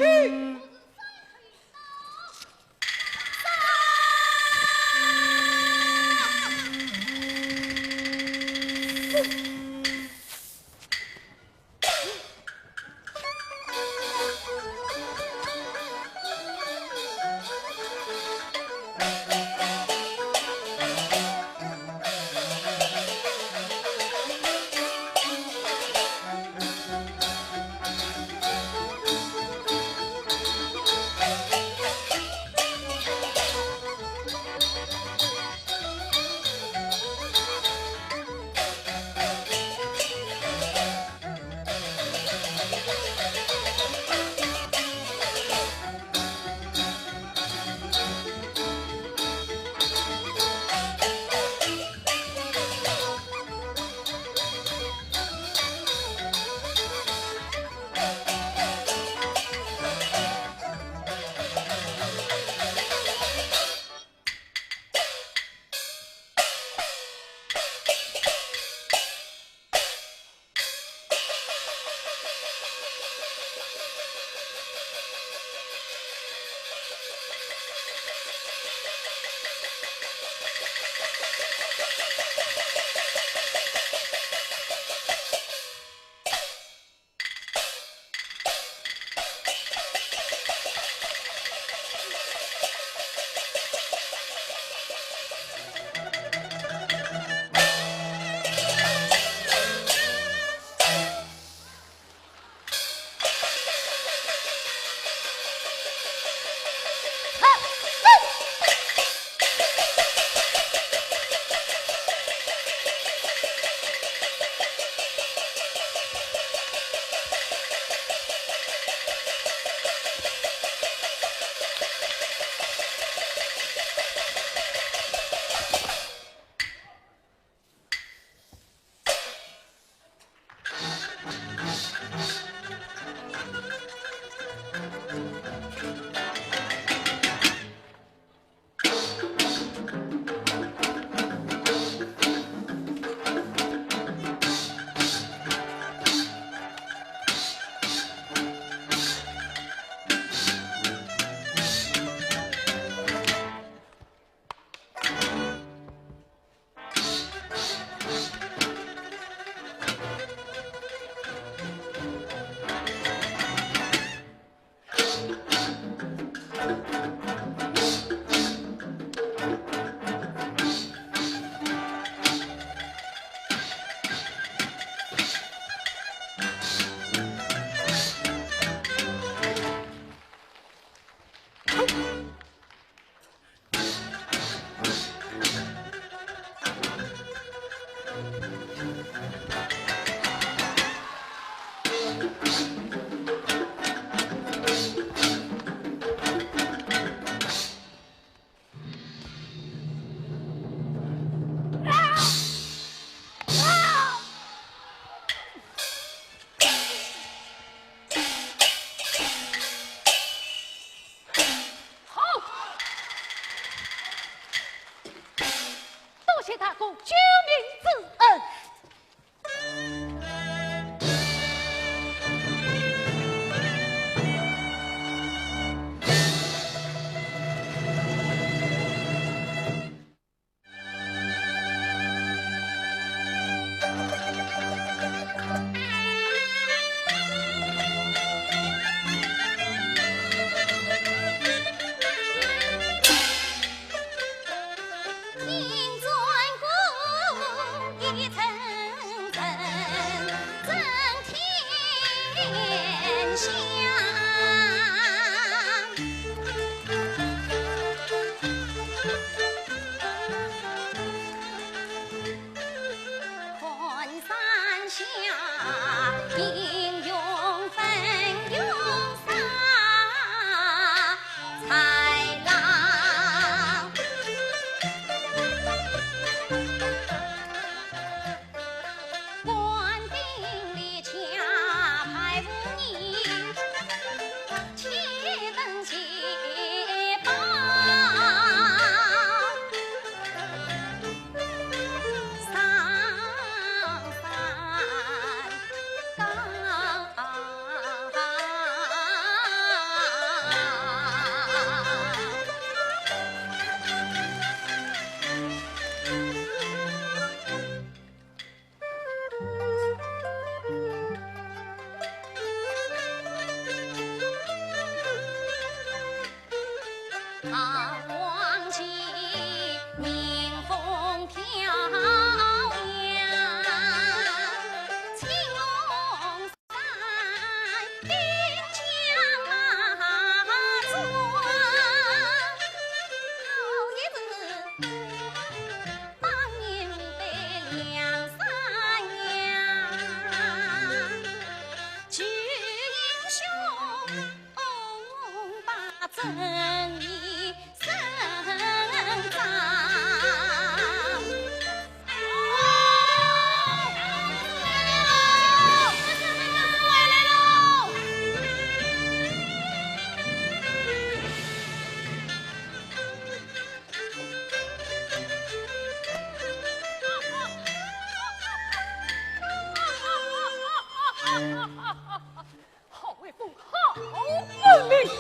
好威风，好本领！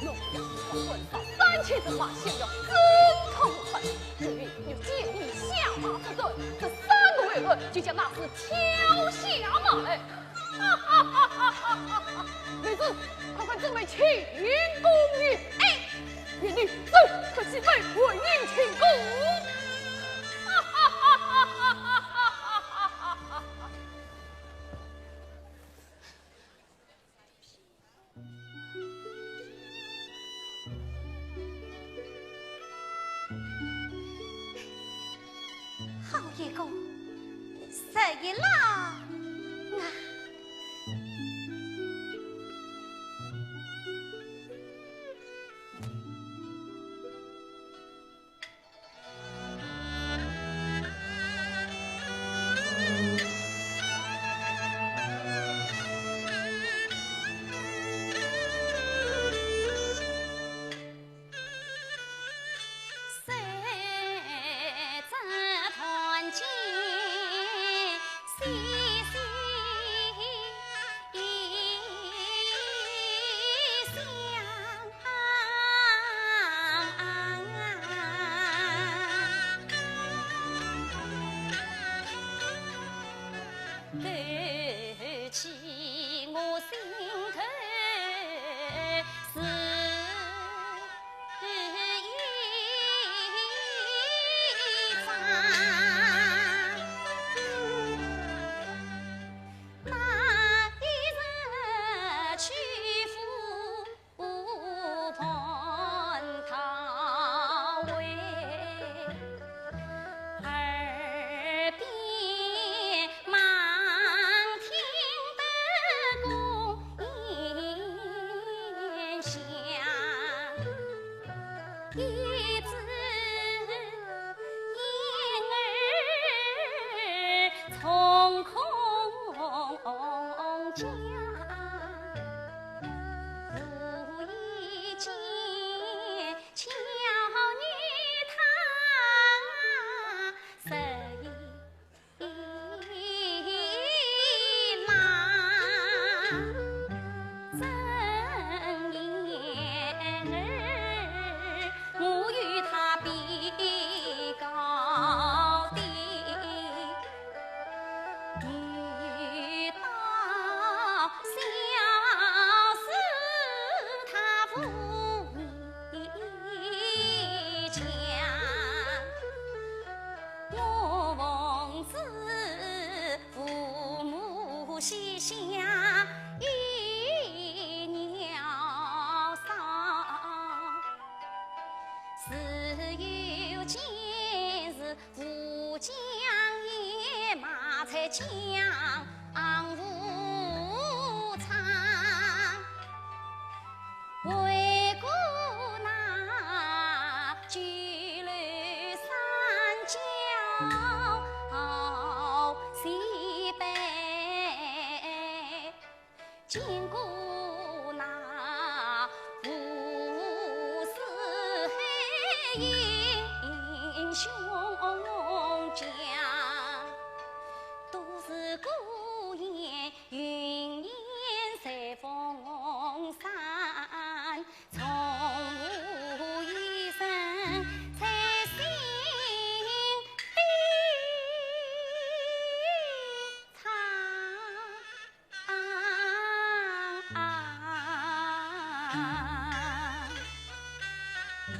洛阳城关上三千人马，想要挣脱我们，只因你见义下马之罪，这三个为何竟将那厮挑下马来？哈哈哈哈哈哈！妹子，快快准备庆功宴。哎，贤弟，走，快去备婚姻庆功。哈哈哈哈哈哈！ 好一个十一郎啊！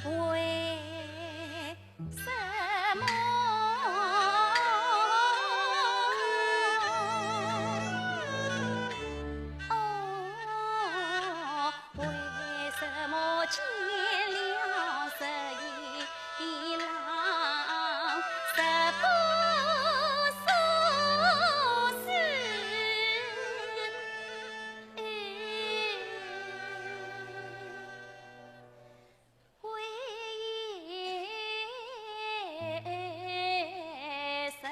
为什么？哦，为什么见了这一郎，十不所思？ 为什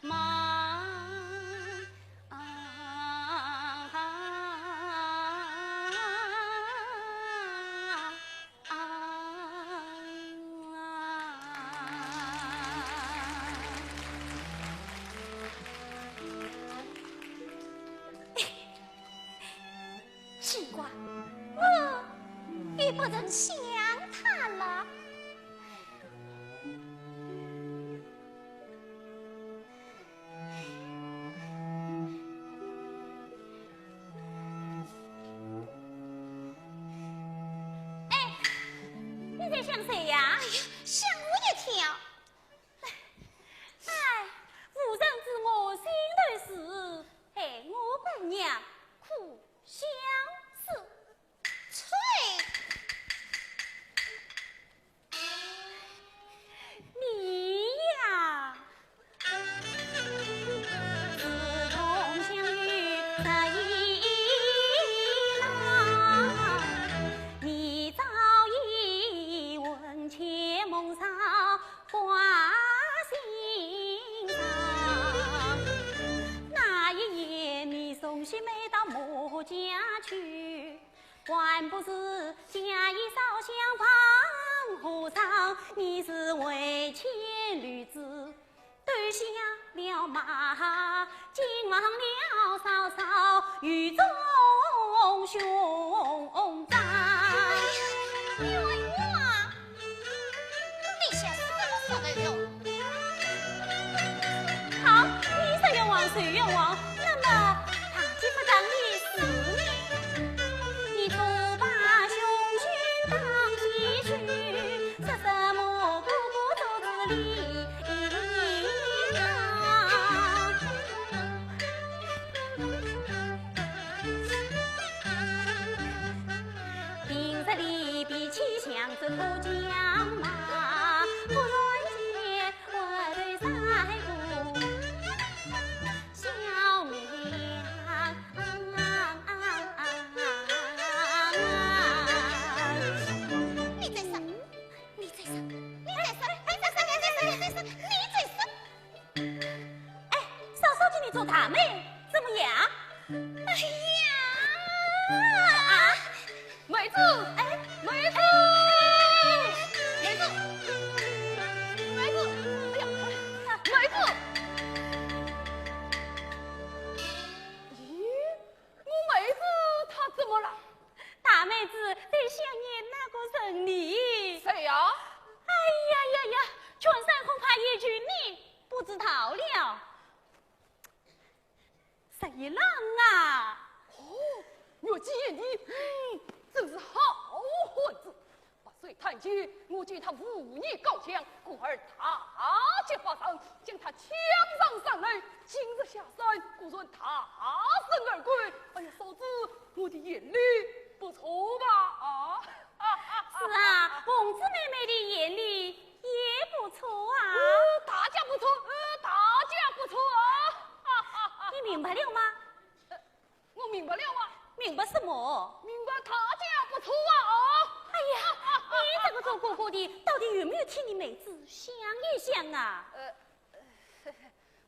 么？奇怪，我也不曾想他了。哎，你在想谁呀？哎呀，想我一跳。哎，无人知我心头事，害我姑娘苦相思。 吹！你呀，自从相遇这一日，你早已魂牵梦绕挂心上。那一夜，你送喜妹到我家去， 还不是嫁一烧香房和尚，你是为妻女子，丢下了马，竟忘了嫂嫂雨中雄章。哎呀，冤枉！ 你想什么时候哟？好，你说冤枉就冤枉，那么大姐不讲理是呢？你不把兄兄当继兄，说什么哥哥做子理啊？ 平日里脾气像只脱缰马，忽然间我对三姑小名。你在说，你在说，你在说，你在说，你在说，你在说，你在说。 哎，嫂嫂给你做大媒，怎么样？哎呀！啊，妹子，哎，妹子，妹子，妹子，哎呀，妹子。咦，我妹子她怎么了？大妹子在想念那个人呢。谁呀？哎呀呀呀，全山恐怕也就你不知道了。 十一郎啊！哦，玉姐你，嗯，真是好汉子。白水潭前，我见他武艺高强，故而大惊八上，将他抢上山来。今日下山，果然大胜而归。哎呀，嫂子，我的眼力不错吧？啊！ 是啊，红子妹妹的眼力也不错啊。哦，大家不错，呃，大家不错啊。你明白了吗？呃，我明白了啊。明白什么？明白大家不错啊。哎呀，你这个做哥哥的，到底有没有替你妹子想一想啊？呃，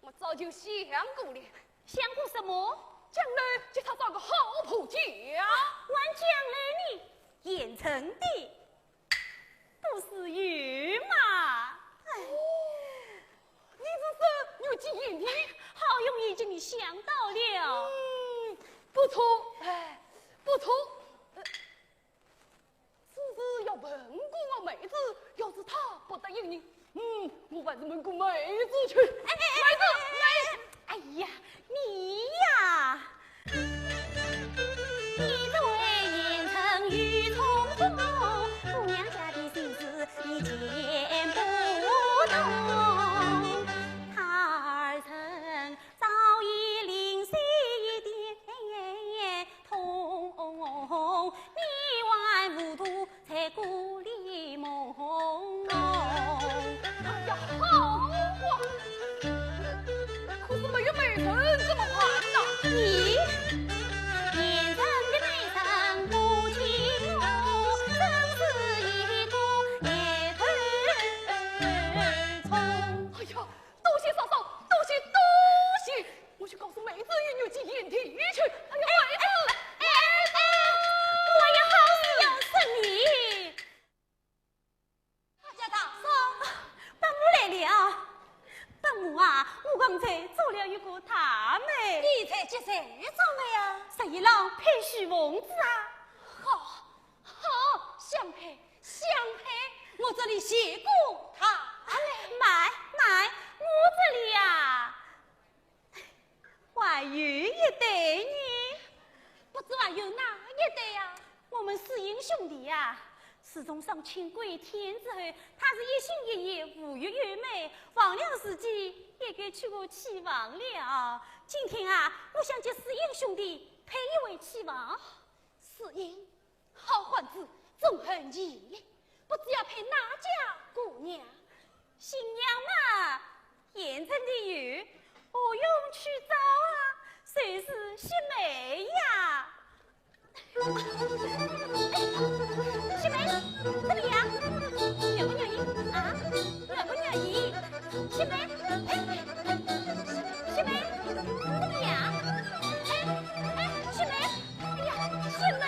我早就想过了。想过什么？将来给她找个好婆家。还将来呢？现成的不是有吗？哎。哦，你是说有几年的？好容易给你想到了。嗯，不错，哎，不错。呃， 此事要问过我妹子，要是她不答应呢，嗯，我还是问过妹子去。哎，哎，哎，妹子，哎，妹子。哎呀，你呀，你这位年成哎，张妹啊，十一郎配许凤姐啊。好，好，相配，相配，我这里谢过他嘞。慢，慢，我这里呀，还有一对呢。不知还有哪一对呀？我们世英兄弟呀，自从上清归天之后，他是一心一意，无欲圆满，黄粱时节也该娶个妻房了。今天啊，我想给世英兄弟配一位妻房。世英，好汉子，纵横一流，不知要配哪家姑娘？新娘嘛， 县城里有，何用去找啊？就是秀梅呀。秀梅，怎么样？愿不愿意啊？愿不愿意？秀梅，哎，秀梅，怎么样？哎，哎，秀梅，哎呀，秀梅。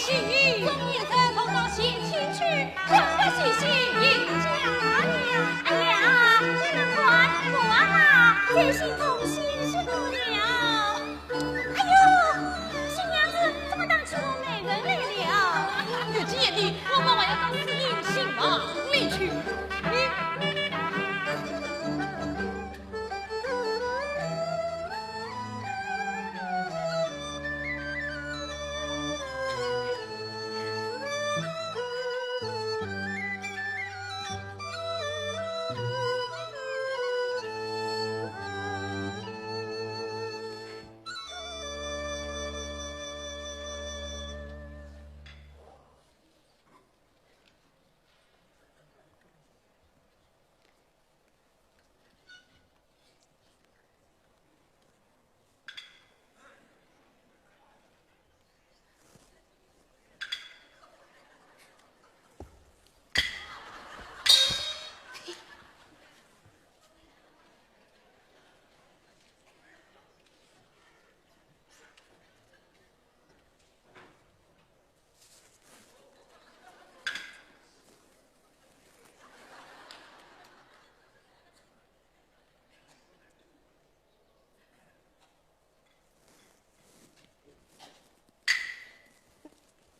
终于是碰到贤妻去，快快谢谢贤家了。哎呀，你们看，我啊，在心中欣喜不了。哎呦，新娘子怎么打起我媒人来了？越急眼的，我们还要打死人心吧，你去。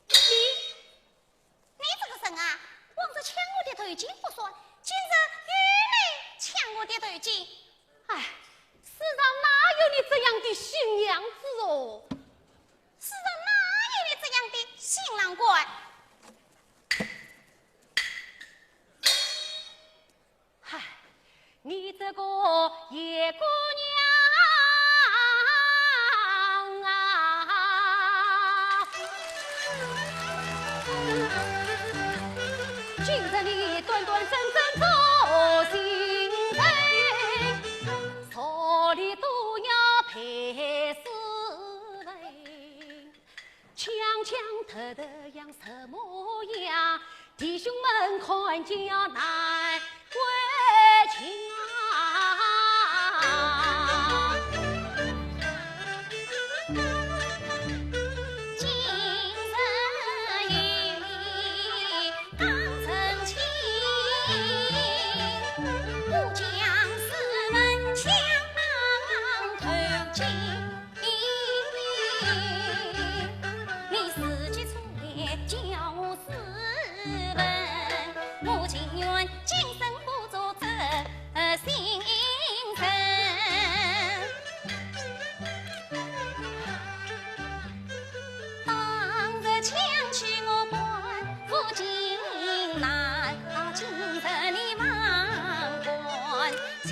你，你这个人啊，往日抢我的头巾不说，今日又来抢我的头巾。哎，世上哪有你这样的新娘子哦？世上哪有你这样的新郎官？ 嗨，你这个野姑娘啊，今日你端端正正做新人，手里都要赔死人。 强强头头样什么样？弟兄们看见要难为情啊。今日与你刚成亲，不将斯文强头巾。 你自己出来叫我斯文，我情愿今生不做这新人。当日抢去我官府金兰，到今日你忘官 情。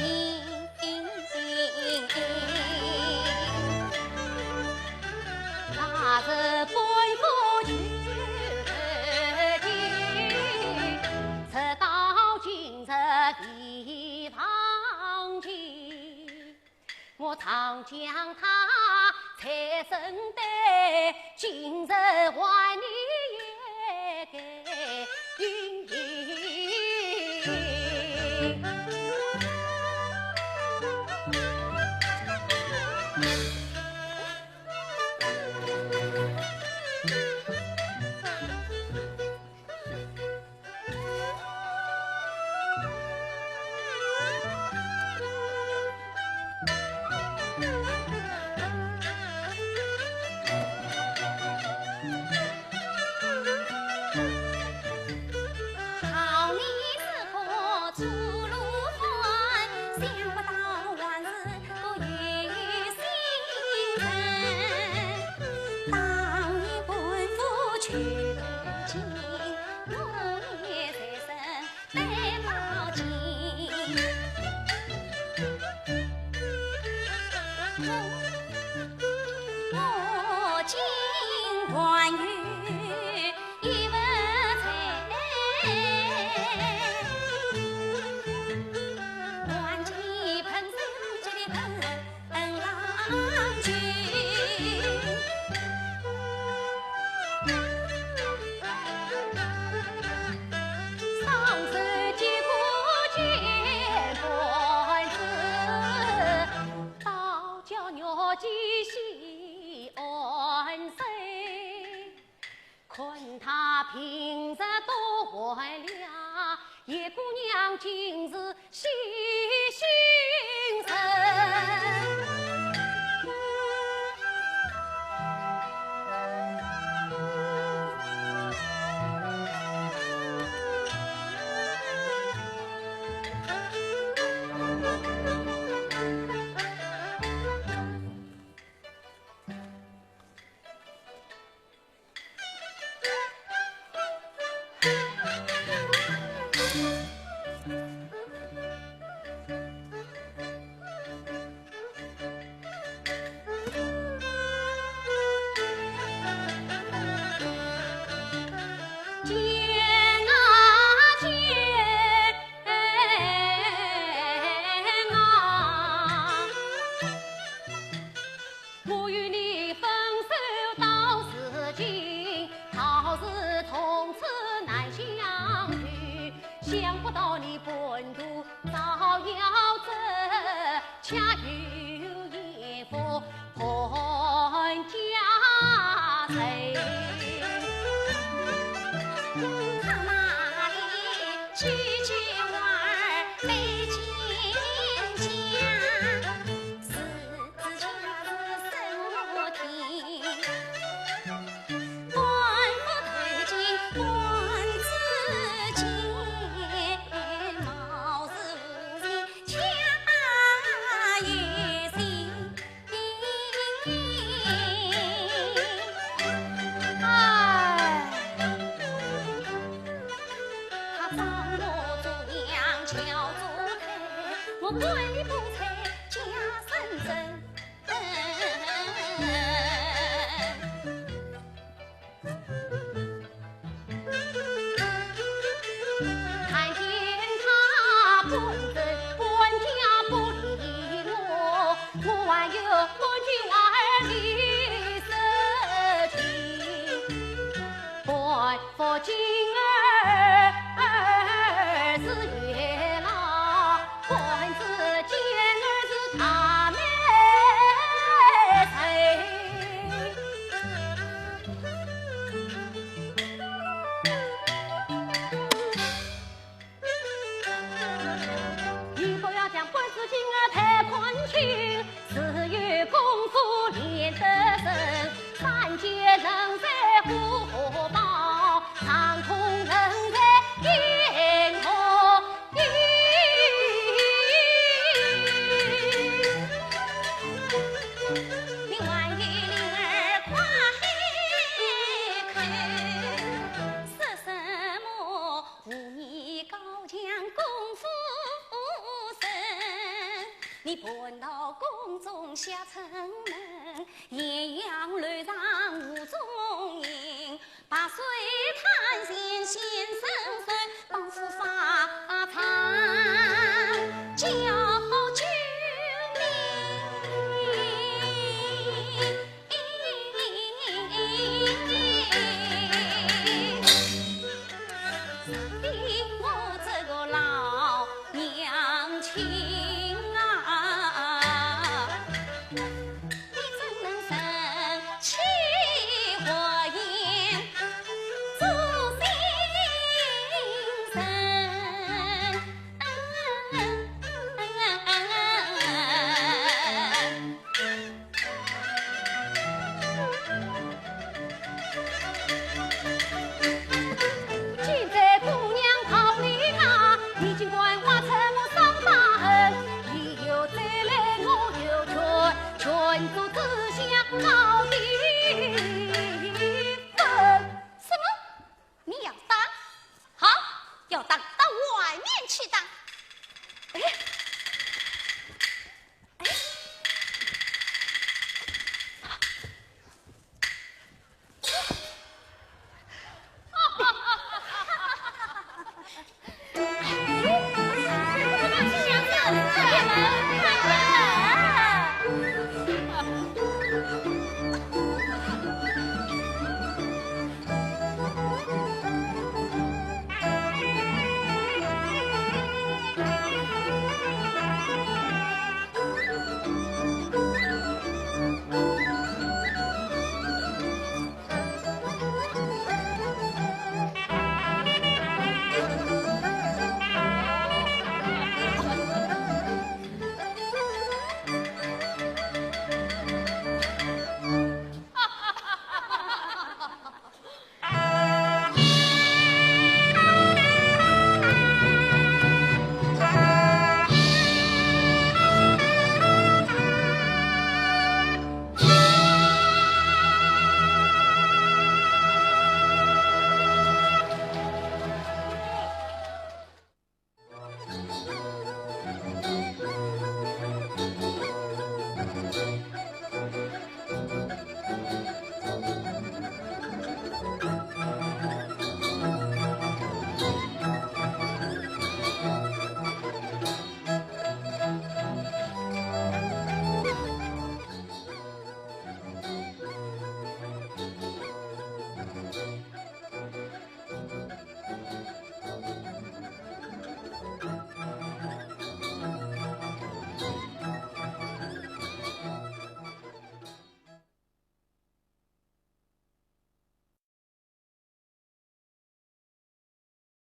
那日半步就头地，直到今日未忘记。我常将她才生对，今日还你一个 好你是个猪猡獾，想不到还是个有心人。当年官府去投亲，我也在身 得到今。我今还有一份财，还其朋友这里朋友。 恩郎君。双手接过金盘子，倒叫玉今日多坏了，叶姑娘今日喜心神。我与你分手到如今，道是从此难相聚。想不到你半途遭夭折，恰又一副潘家仇。他那里几句话儿被金讲，是 自家是生活天，官府推进官之间，貌似无情，恰有心。哎。他装模作样叫做退，我跪不在家生身。 看见他半生搬家不离我，我还有半句话儿的事情。半 夫金儿是月老，官子金儿是大媒人。你不要将官子金儿太看轻， 自有功夫练得成，三界人才护法宝，长空人才金河印。你还有灵儿快开口，说什么武艺高强功夫深， 你搬到宫中下城门，咸阳楼上无踪影，白水潭前现身手，帮扶发长叫救命。 我这个老娘亲啊，你怎能忍气活言做新人？ 现在姑娘告你啊，你竟敢挖出我伤疤痕，你有罪来我有权，权足之下告你